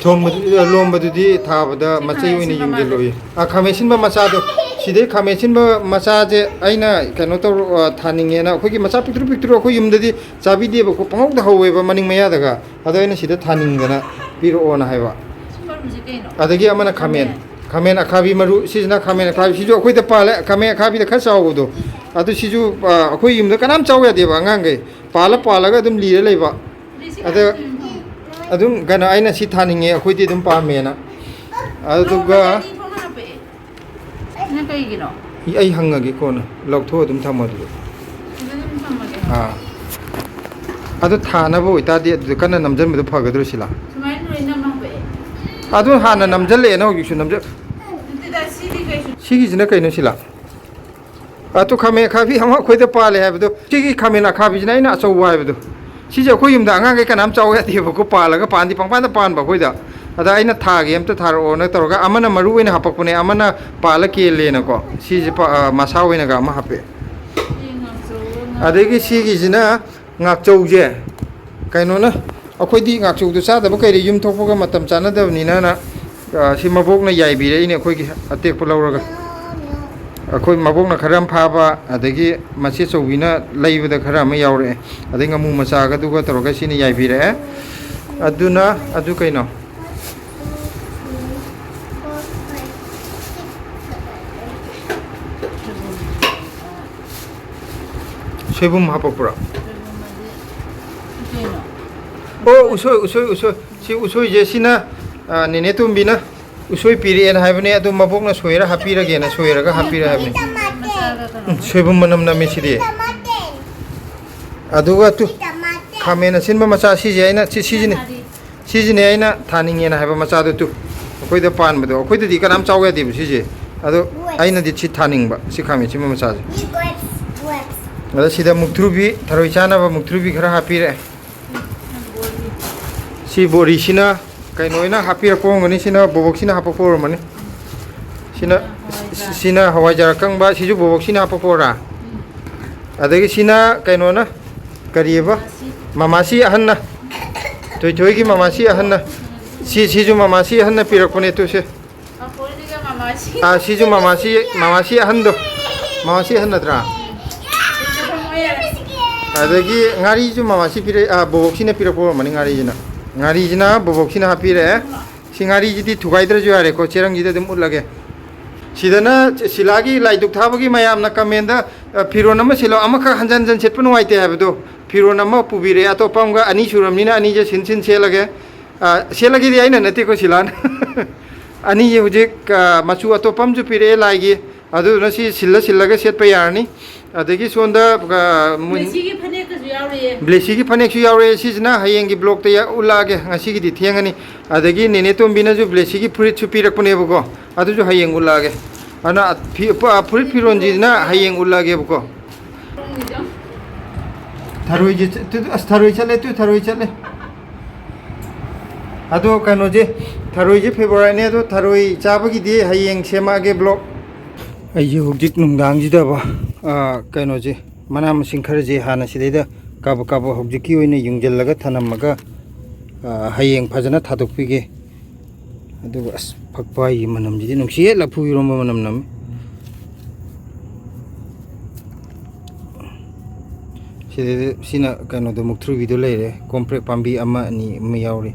ꯊꯣꯡꯕꯗꯨ-, ꯂꯣꯝꯕꯗꯨꯗꯤ ꯊꯥꯕꯗ ꯁꯤ ꯃꯆꯩ ꯈꯥꯃꯦꯟ ꯑꯣꯏꯅ ꯑꯁꯤꯟꯕ ꯃꯥꯜꯂꯦ꯫ ꯌꯨꯡꯁꯤꯜꯂꯣꯏꯌꯦ꯫ ꯑꯥ, ꯈꯥꯃꯦꯟ ꯑꯁꯤꯟꯕ ꯃꯆꯥꯗꯣ꯫ ꯁꯤꯗꯩ ꯈꯥꯃꯦꯟ ꯑꯁꯤꯟꯕ ꯃꯆꯥꯁꯦ ꯑꯩꯅ ꯀꯩꯅꯣ ꯇꯧꯔ-, ꯑꯥ, ꯊꯥꯅꯤꯡꯉꯦꯅ ꯑꯩꯈꯣꯏꯒꯤ ꯃꯆꯥ ꯄꯤꯛꯇ꯭ꯔꯨ ꯄꯤꯛꯇ꯭ꯔꯨ ꯑꯩꯈꯣꯏ ꯌꯨꯝꯗꯗꯤ ꯆꯥꯕꯤꯗꯦꯕꯀꯣ, ꯄꯪꯍꯧꯗ ꯍꯧꯋꯦꯕ ꯃꯅꯤꯡ ꯃꯌꯥꯗꯒ꯫ ꯑꯗꯣ ꯑꯩꯅ ꯁꯤꯗ ꯊꯥꯅꯤꯡꯗꯅ ꯄꯤꯔꯛꯑꯣꯅ ꯍꯥꯏꯕ꯫ ꯁꯤ ꯃꯔꯨꯁꯦ ꯀꯩꯅꯣ? ꯑꯗꯒꯤ ꯑꯃꯅ ꯈꯥꯃꯦꯟ꯫ ꯈꯥꯃꯦꯟ꯫ ꯈꯥꯃꯦꯟ ꯑꯈꯥꯕꯤ ꯃꯔꯨ, ꯁꯤꯁꯤꯅ ꯈꯥꯃꯦꯟ ꯑꯈꯥꯕꯤ, ꯁꯤꯁꯨ ꯑꯩꯈꯣꯏꯗ ꯄꯥꯜꯂꯦ, ꯈꯥꯃꯦꯟ ꯑꯈꯥꯕꯤꯗ ꯈꯔ ꯆꯥꯎꯕꯗꯣ꯫ ꯑꯗꯨ ꯁꯤꯁꯨ, ꯑ, ꯑꯩꯈꯣꯏ ꯌꯨꯝꯗ ꯀꯅꯥꯝ ꯆꯥꯎ ꯌꯥꯗꯦꯕ ꯑꯉꯥꯡꯈꯩ꯫ ꯄꯥꯜꯂ ꯄꯥꯜꯂꯒ ꯑꯗꯨꯝ ꯂꯤꯔ ꯂꯩꯕ꯫ ꯑꯗ ꯑꯗꯨꯝ ꯀꯩꯅꯣ ꯑꯩꯅ ꯁꯤ ꯊꯥꯅꯤꯡꯉꯦ, ꯑꯩꯈꯣꯏꯗꯤ ꯑꯗꯨꯝ ꯄꯥꯝꯃꯦꯅ꯫ ꯑꯗꯨꯒ ꯅꯪ ꯀꯩꯒꯤꯅꯣ? ꯑꯩ ꯍꯪꯉꯒꯦ ꯀꯣꯟꯅ, ꯂꯧꯊꯣꯛꯑ ꯑꯗꯨꯝ ꯊꯝꯃꯣ ꯑꯗꯨꯗ꯫ ꯁꯤꯗ ꯑꯗꯨꯝ ꯊꯝꯃꯒꯦ꯫ ꯑꯥ꯫ ꯑꯗꯨ ꯊꯥꯅꯕ ꯑꯣꯏꯇꯥꯔꯗꯤ ꯑꯗꯨꯗ ꯀꯟꯅ ꯅꯝꯖꯟꯕꯗꯣ ꯐꯒꯗ꯭ꯔꯣ ꯁꯤꯂꯥ? ꯁꯨꯃꯥꯏꯅ ꯂꯣꯏ ꯅꯝꯃꯝꯕ ꯑꯦ꯫ ꯑꯗꯨ ꯍꯥꯟꯅ ꯅꯝꯖꯜꯂꯛꯑꯦꯅ ꯍꯧꯖꯤꯛꯁꯨ ꯅꯝꯖ-, ꯅꯠꯇꯦꯗ, ꯁꯤꯗꯤ ꯀꯩꯁꯨ ꯁꯤꯒꯤꯁꯤꯅ ꯀꯩꯅꯣ ꯁꯤꯂꯥ? ꯑꯗꯨ ꯈꯥꯃꯦꯟ ꯑꯈꯥꯕꯤ ꯑꯃ ꯑꯩꯈꯣꯏꯗ ꯄꯥꯜꯂꯦ ꯍꯥꯏꯕꯗꯣ, ꯁꯤꯒꯤ ꯈꯥꯃꯦꯟ ꯑꯈꯥꯕꯤꯁꯤꯅ ꯑꯩꯅ ꯑꯆꯧꯕ ꯍꯥꯏꯕꯗꯣ꯫ ꯁꯤꯁꯦ ꯑꯩꯈꯣꯏ ꯌꯨꯝꯗ ꯑꯉꯥꯡꯈꯩ ꯀꯅꯥꯝ ꯆꯥꯎ ꯌꯥꯗꯦꯕꯀꯣ, ꯄꯥꯜꯂꯒ ꯄꯥꯟꯗꯤ ꯄꯪꯄꯥꯟꯗ ꯄꯥꯟꯕ ꯑꯩꯈꯣꯏꯗ꯫ ꯑꯗ ꯑꯩꯅ ꯊꯥꯒꯦ ꯑꯝꯇ ꯊꯥꯔꯛꯑꯣꯅ ꯇꯧꯔꯒ, ꯑꯃꯅ ꯃꯔꯨ ꯑꯣꯏꯅ ꯍꯥꯄꯛꯄꯅꯦ, ꯑꯃꯅ ꯄꯥꯜꯂ ꯀꯦꯜꯂꯦꯅꯀꯣ꯫ ꯁꯤꯁꯦ ꯄ-, ꯑ, ꯃꯁꯥ ꯑꯣꯏꯅꯒ ꯑꯃ ꯍꯥꯞꯄꯛꯑꯦ꯫ ꯁꯤ ꯉꯥꯛꯆꯧꯔꯣ, ꯉꯥ-, ꯑꯗꯒꯤ ꯁꯤꯒꯤꯁꯤꯅ ꯉꯥꯛꯆꯧꯁꯦ, ꯀꯩꯅꯣꯅ, ꯑꯩꯈꯣꯏꯗꯤ ꯉꯥꯛꯆꯧꯗꯣ ꯆꯥꯗꯕ ꯀꯩꯔꯦ, ꯌꯨꯝ ꯊꯣꯛꯄꯒ ꯃꯇꯝ ꯆꯥꯅꯗꯕꯅꯤꯅꯅ, ꯑ, ꯁꯤ ꯃꯕꯣꯛꯅ ꯌꯥꯏꯕꯤꯔꯛꯏꯅꯦ, ꯑꯩꯈꯣꯏꯒꯤ ꯑꯇꯦꯛꯄ ꯂꯧꯔꯒ꯫ ꯑꯩꯈꯣꯏ ꯃꯕꯣꯛꯅ ꯈꯔ ꯑꯃ ꯐꯥꯕ, ꯑꯗꯒꯤ ꯃꯆꯦ ꯑꯆꯧꯕꯤꯅ ꯂꯩꯕꯗ ꯈꯔ ꯑꯃ ꯌꯥꯎꯔꯛꯑꯦ, ꯑꯗꯩ ꯉꯥꯃꯨ ꯃꯆꯥꯒꯗꯨꯒ ꯇꯧꯔꯒ ꯁꯤꯅ ꯌꯥꯏꯕꯤꯔꯛꯑꯦ꯫ ꯑꯗꯨꯅ, ꯑꯗꯨ ꯀꯩꯅꯣ? ꯁꯣꯏꯕꯨꯝ ꯍꯥꯄꯛꯄ꯭ꯔꯣ? ꯁꯣꯏꯕꯨꯝ ꯑꯗꯤ ꯀꯩꯅꯣ? ꯑꯣ, ꯎꯁꯣꯏ, ꯎꯁꯣꯏ, ꯎꯁꯣꯏ꯫ ꯁꯤ ꯎꯁꯣꯏꯁꯦ, ꯁꯤꯅ, ꯑ, ꯅꯦꯅꯦ ꯇꯣꯝꯕꯤꯅ ꯎꯁꯣꯏ ꯄꯤꯔꯛꯑꯦꯅ ꯍꯥꯏꯕꯅꯦ, ꯑꯗꯨ ꯃꯕꯣꯛꯅ ꯁꯣꯏꯔ ꯍꯥꯞꯄꯤꯔꯒꯦꯅ ꯁꯣꯏꯔꯒ ꯍꯥꯞꯄꯤꯔꯦ ꯍꯥꯏꯕꯅꯤ꯫ ꯃꯆꯥꯒ ꯀꯩꯅꯣ? ꯎꯝ, ꯁꯣꯏꯕꯨꯝ ꯃꯅꯝ ꯅꯝꯃꯦ ꯁꯤꯗꯤ꯫ ꯑꯗꯨꯒ ꯇꯨ, ꯈꯥꯃꯦꯟ ꯑꯁꯤꯟꯕ ꯃꯆꯥ ꯁꯤꯁꯦ ꯑꯩꯅ, ꯁꯤ, ꯁꯤꯁꯤꯅꯦ꯫ ꯁꯤꯁꯤꯅꯦ ꯑꯩꯅ ꯊꯥꯅꯤꯡꯉꯦꯅ ꯍꯥꯏꯕ ꯃꯆꯥꯗꯨ ꯇꯨ꯫ ꯑꯩꯈꯣꯏꯗ ꯄꯥꯟꯕꯗꯣ, ꯑꯩꯈꯣꯏꯗꯗꯤ ꯀꯅꯥꯝ ꯆꯥꯎ ꯌꯥꯗꯦꯕ ꯁꯤꯁꯦ꯫ ꯑꯗꯣ ꯑꯩꯅꯗꯤ ꯁꯤ ꯊꯥꯅꯤꯡꯕ, ꯁꯤ ꯈꯥꯃꯦꯟ ꯑꯁꯤꯟꯕ ꯃꯆꯥꯁꯦ꯫ ꯑꯗ ꯁꯤꯗ ꯃꯨꯛꯊ꯭ꯔꯨꯕꯤ, ꯊꯔꯣꯏ ꯆꯥꯅꯕ ꯃꯨꯛꯊ꯭ꯔꯨꯕꯤ ꯈꯔ ꯍꯥꯞꯄꯤꯔꯛꯑꯦ꯫ ꯁꯤ ꯕꯣꯔꯤꯁꯤꯅ ꯀꯩꯅꯣ ꯑꯣꯏꯅ ꯍꯥꯞꯄꯤꯔꯛꯄ ꯑꯣꯏꯔꯝꯒꯅꯤ, ꯁꯤꯅ ꯕꯣꯕꯣꯛꯁꯤꯅ ꯍꯥꯞꯄꯛꯄ ꯑꯣꯏꯔꯝꯃꯅꯤ꯫ ꯁꯤꯅ, ꯁꯤꯅ ꯍꯋꯥꯏꯖꯥꯔ ꯑꯀꯪꯕ, ꯁꯤꯁꯨ ꯕꯣꯕꯣꯛꯁꯤꯅ ꯍꯥꯞꯄꯛꯄ ꯑꯣꯏꯔꯥ? ꯑꯗꯒꯤ ꯁꯤꯅ ꯀꯩꯅꯣꯅ, ꯀꯔꯤꯑꯕ? ꯃꯃꯥꯁꯤ ꯑꯍꯟꯅ, ꯊꯣꯏꯊꯣꯏꯒꯤ ꯃꯃꯥꯁꯤ ꯑꯍꯟꯅ, ꯁꯤ, ꯁꯤꯁꯨ ꯃꯃꯥꯁꯤ ꯑꯍꯟꯅ ꯄꯤꯔꯛꯄꯅꯦ ꯇꯨꯁꯦ꯫ ꯑꯥ, ꯁꯤꯁꯨ ꯃꯃꯥꯁꯤ, ꯃꯃꯥꯁꯤ ꯑꯍꯟꯗꯣ, ꯃꯃꯥꯁꯤ ꯑꯍꯟ ꯅꯠꯇ꯭ꯔꯥ? ꯑꯗꯒꯤ ꯉꯥꯔꯤꯁꯨ ꯃꯃꯥꯁꯤ ꯄꯤꯔꯛ-, ꯑꯥ, ꯕꯣꯕꯣꯛꯁꯤꯅ ꯄꯤꯔꯛꯄ ꯑꯣꯏꯔꯝꯃꯅꯤ ꯉꯥꯔꯤꯁꯤꯅ꯫ ꯉꯥꯔꯤꯁꯤꯅ ꯕꯣꯕꯣꯛꯁꯤꯅ ꯍꯥꯞꯄꯤꯔꯛꯑꯦ꯫ ꯁꯤ ꯉꯥꯔꯤꯁꯤꯗꯤ ꯊꯨꯒꯥꯏꯗ꯭ꯔꯁꯨ ꯌꯥꯔꯦꯀꯣ, ꯆꯦꯔꯪꯁꯤꯗ ꯑꯗꯨꯝ ꯎꯠꯂꯒꯦ꯫ ꯁꯤꯗꯅ ꯁꯤꯂꯥꯒꯤ ꯂꯥꯏ ꯙꯨꯛ ꯊꯥꯕꯒꯤ ꯃꯌꯥꯝꯅ comment, ꯑ, "ꯐꯤꯔꯣꯟ ꯑꯃ ꯁꯦꯠꯂꯣ, ꯑꯃꯈꯛ ꯍꯟꯖꯟ ꯍꯟꯖꯟ ꯁꯦꯠꯄ ꯅꯨꯡꯉꯥꯏꯇꯦ" ꯍꯥꯏꯕꯗꯣ, ꯐꯤꯔꯣꯟ ꯑꯃ ꯄꯨꯕꯤꯔꯛꯑꯦ, ꯑꯇꯣꯞꯄ ꯑꯃꯒ, ꯑꯅꯤ ꯁꯨꯔꯕꯅꯤꯅ ꯑꯅꯤꯁꯦ ꯁꯤꯟ ꯁꯤꯟ ꯁꯦꯠꯂꯒꯦ꯫ ꯑ, ꯁꯦꯠꯂꯒꯦꯗꯤ ꯑꯩꯅ ꯅꯠꯇꯦꯀꯣ, ꯁꯤꯂꯥꯅ꯫ ꯑꯅꯤꯁꯦ ꯍꯧꯖꯤꯛ, ꯑ, ꯃꯆꯨ ꯑꯇꯣꯞꯄ ꯑꯃꯁꯨ ꯄꯤꯔꯛꯑꯦ ꯂꯥꯏꯒꯤ, ꯑꯗꯨꯗꯨꯅ ꯁꯤ ꯁꯤꯜꯂ ꯁꯤꯜꯂꯒ ꯁꯦꯠꯄ ꯌꯥꯔꯅꯤ꯫ ꯑꯗꯒꯤ ꯁꯣꯝꯗ, ꯑ, ꯃꯨꯟ-, ꯕ꯭ꯂꯦꯁꯤꯒꯤ ꯐꯅꯦꯛꯀꯁꯨ ꯌꯥꯎꯔꯤꯌꯦ꯫ ꯕ꯭ꯂꯦꯁꯤꯒꯤ ꯐꯅꯦꯛꯁꯨ ꯌꯥꯎꯔꯛꯑꯦ꯫ ꯁꯤꯁꯤꯅ ꯍꯌꯦꯡꯒꯤ vlogꯇ ꯌꯥ-, ꯎꯠꯂꯛꯑꯒꯦ, ꯉꯁꯤꯒꯤꯗꯤ ꯊꯦꯡꯉꯅꯤ꯫ ꯑꯗꯒꯤ ꯅꯦꯅꯦ ꯇꯣꯝꯕꯤꯅꯁꯨ ꯕ꯭ꯂꯦꯁꯤꯒꯤ ꯐꯨꯔꯤꯠꯁꯨ ꯄꯤꯔꯛꯄꯅꯦꯕꯀꯣ, ꯑꯗꯨꯁꯨ ꯍꯌꯦꯡ ꯎꯠꯂꯛꯑꯒꯦ꯫ ꯑꯗꯨꯅ ꯐꯤ-, ꯐꯨꯔꯤꯠ ꯐꯤꯔꯣꯟꯁꯤꯅ ꯍꯌꯦꯡ ꯎꯠꯂꯛꯑꯒꯦꯕꯀꯣ꯫ ꯊꯔꯣꯏꯁꯦ ꯆ-, ꯇꯨ, ꯑꯁ, ꯊꯔꯣꯏ ꯆꯠꯂꯦ, ꯇꯨ, ꯊꯔꯣꯏ ꯆꯠꯂꯦ꯫ ꯑꯗꯣ ꯀꯩꯅꯣꯁꯦ, ꯊꯔꯣꯏꯁꯦ favouriteꯅꯦ, ꯑꯗꯣ ꯊꯔꯣꯏ ꯆꯥꯕꯒꯤꯗꯤ ꯍꯌꯦꯡ ꯁꯦꯝꯃꯛꯑꯒꯦ vlog꯫ ꯑꯩꯁꯦ ꯍꯧꯖꯤꯛ ꯅꯨꯡꯗꯥꯡꯁꯤꯗꯕ, ꯑꯥ, ꯀꯩꯅꯣꯁꯦ, ꯃꯅꯥ ꯃꯁꯤꯡ ꯈꯔꯁꯦ ꯍꯥꯟꯅ ꯁꯤꯗꯩꯗ ꯀꯥꯕꯛ ꯀꯥꯕꯛ ꯍꯧꯖꯤꯛꯀꯤ ꯑꯣꯏꯅ ꯌꯨꯡꯁꯤꯜꯂꯒ ꯊꯅꯝꯃꯒ, ꯑꯥ, ꯍꯌꯦꯡ ꯐꯖꯅ ꯊꯥꯗꯣꯛꯄꯤꯒꯦ꯫ ꯑꯗꯨꯒ ꯑꯁ, ꯐꯛꯄꯥꯏꯒꯤ ꯃꯅꯝꯁꯤꯗꯤ ꯅꯨꯡꯁꯤꯌꯦ, ꯂꯐꯨ ꯏꯔꯣꯝꯕ ꯃꯅꯝ ꯅꯝꯃꯤ꯫ ꯁꯤꯗꯩꯗ ꯁꯤꯅ ꯀꯩꯅꯣꯗꯣ, ꯃꯨꯛꯊ꯭ꯔꯨꯕꯤꯗꯣ ꯂꯩꯔꯦ, ꯀꯣꯝꯄ꯭ꯔꯦꯛ ꯄꯥꯝꯕꯤ ꯑꯃ ꯑꯅꯤ ꯑꯃ ꯌꯥꯎꯔꯤ꯫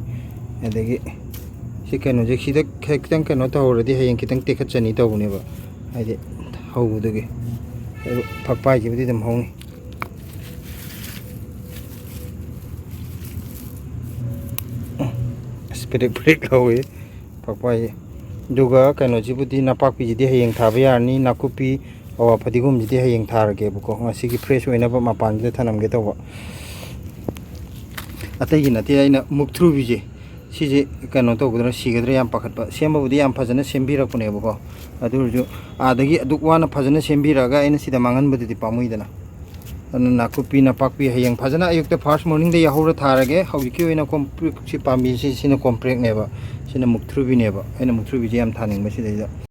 ꯑꯗꯒꯤ ꯁꯤ ꯀꯩꯅꯣꯁꯦ, ꯁꯤꯗ ꯈꯤꯇꯪ ꯀꯩꯅꯣ ꯇꯧꯍꯧꯔꯗꯤ ꯍꯌꯦꯡ ꯈꯤꯇꯪ ꯇꯦꯛꯈꯠꯆꯅꯤ ꯇꯧꯕꯅꯦꯕ, ꯍꯥꯏꯗꯤ ꯍꯧꯕꯗꯨꯒꯤ꯫ ꯑꯗꯨ ꯐꯛꯄꯥꯏꯁꯤꯕꯨꯗꯤ ꯑꯗꯨꯝ ꯍꯧꯅꯤ꯫ ꯑꯁ, ꯄ꯭ꯔꯤꯛ ꯄ꯭ꯔꯤꯛ ꯂꯧꯏ ꯐꯛꯄꯥꯏꯁꯦ꯫ ꯑꯗꯨꯒ ꯀꯩꯅꯣꯁꯤꯕꯨꯗꯤ, ꯅꯄꯥꯛꯄꯤꯁꯤꯗꯤ ꯍꯌꯦꯡ ꯊꯥꯕ ꯌꯥꯔꯅꯤ, ꯅꯥꯀꯨꯞꯄꯤ, ꯑꯋꯥ ꯐꯗꯤꯒꯣꯝꯁꯤꯗꯤ ꯍꯌꯦꯡ ꯊꯥꯔꯒꯦꯕꯀꯣ, ꯉꯁꯤꯒꯤ fresh ꯑꯣꯏꯅꯕ ꯃꯄꯥꯟꯁꯤꯗ ꯊꯅꯝꯒꯦ ꯇꯧꯕ꯫ ꯑꯇꯩꯒꯤ ꯅꯠꯇꯦ, ꯑꯩꯅ ꯃꯨꯛꯊ꯭ꯔꯨꯕꯤꯁꯦ, ꯁꯤꯁꯦ ꯀꯩꯅꯣ ꯇꯧꯒꯗ꯭ꯔꯥ, ꯁꯤꯒꯗ꯭ꯔꯥ ꯌꯥꯝ ꯄꯥꯈꯠꯄ꯫ ꯁꯦꯝꯕꯕꯨꯗꯤ ꯌꯥꯝ ꯐꯖꯅ ꯁꯦꯝꯕꯤꯔꯛꯄꯅꯦꯕꯀꯣ, ꯑꯗꯨ ꯑꯣꯏꯔꯁꯨ ꯑꯥꯗꯒꯤ ꯑꯗꯨꯛ ꯋꯥꯅ ꯐꯖꯅ ꯁꯦꯝꯕꯤꯔꯛꯑꯒ ꯑꯩꯅ ꯁꯤꯗ ꯃꯥꯡꯍꯟꯕꯗꯨꯗꯤ ꯄꯥꯝꯃꯨꯏꯗꯅ꯫ ꯑꯗꯨꯅ ꯅꯥꯀꯨꯞꯄꯤ ꯅꯄꯥꯛꯄꯤ ꯍꯌꯦꯡ ꯐꯖꯅ ꯑꯌꯨꯛꯇ first morningꯗ ꯌꯥꯍꯧꯔ ꯊꯥꯔꯒꯦ꯫ ꯍꯧꯖꯤꯛꯀꯤ ꯑꯣꯏꯅ ꯀꯣꯝꯄ꯭ꯔꯦꯛꯁꯤ, ꯄꯥꯝꯕꯤꯁꯤ, ꯁꯤꯅ ꯀꯣꯝꯄ꯭ꯔꯦꯛꯅꯦꯕ, ꯁꯤꯅ ꯃꯨꯛꯊ꯭ꯔꯨꯕꯤꯅꯦꯕ꯫ ꯑꯩꯅ ꯃꯨꯛꯊ꯭ꯔꯨꯕꯤꯁꯦ ꯌꯥꯝ ꯊꯥꯅꯤꯡꯕ ꯁꯤꯗꯩꯗ꯫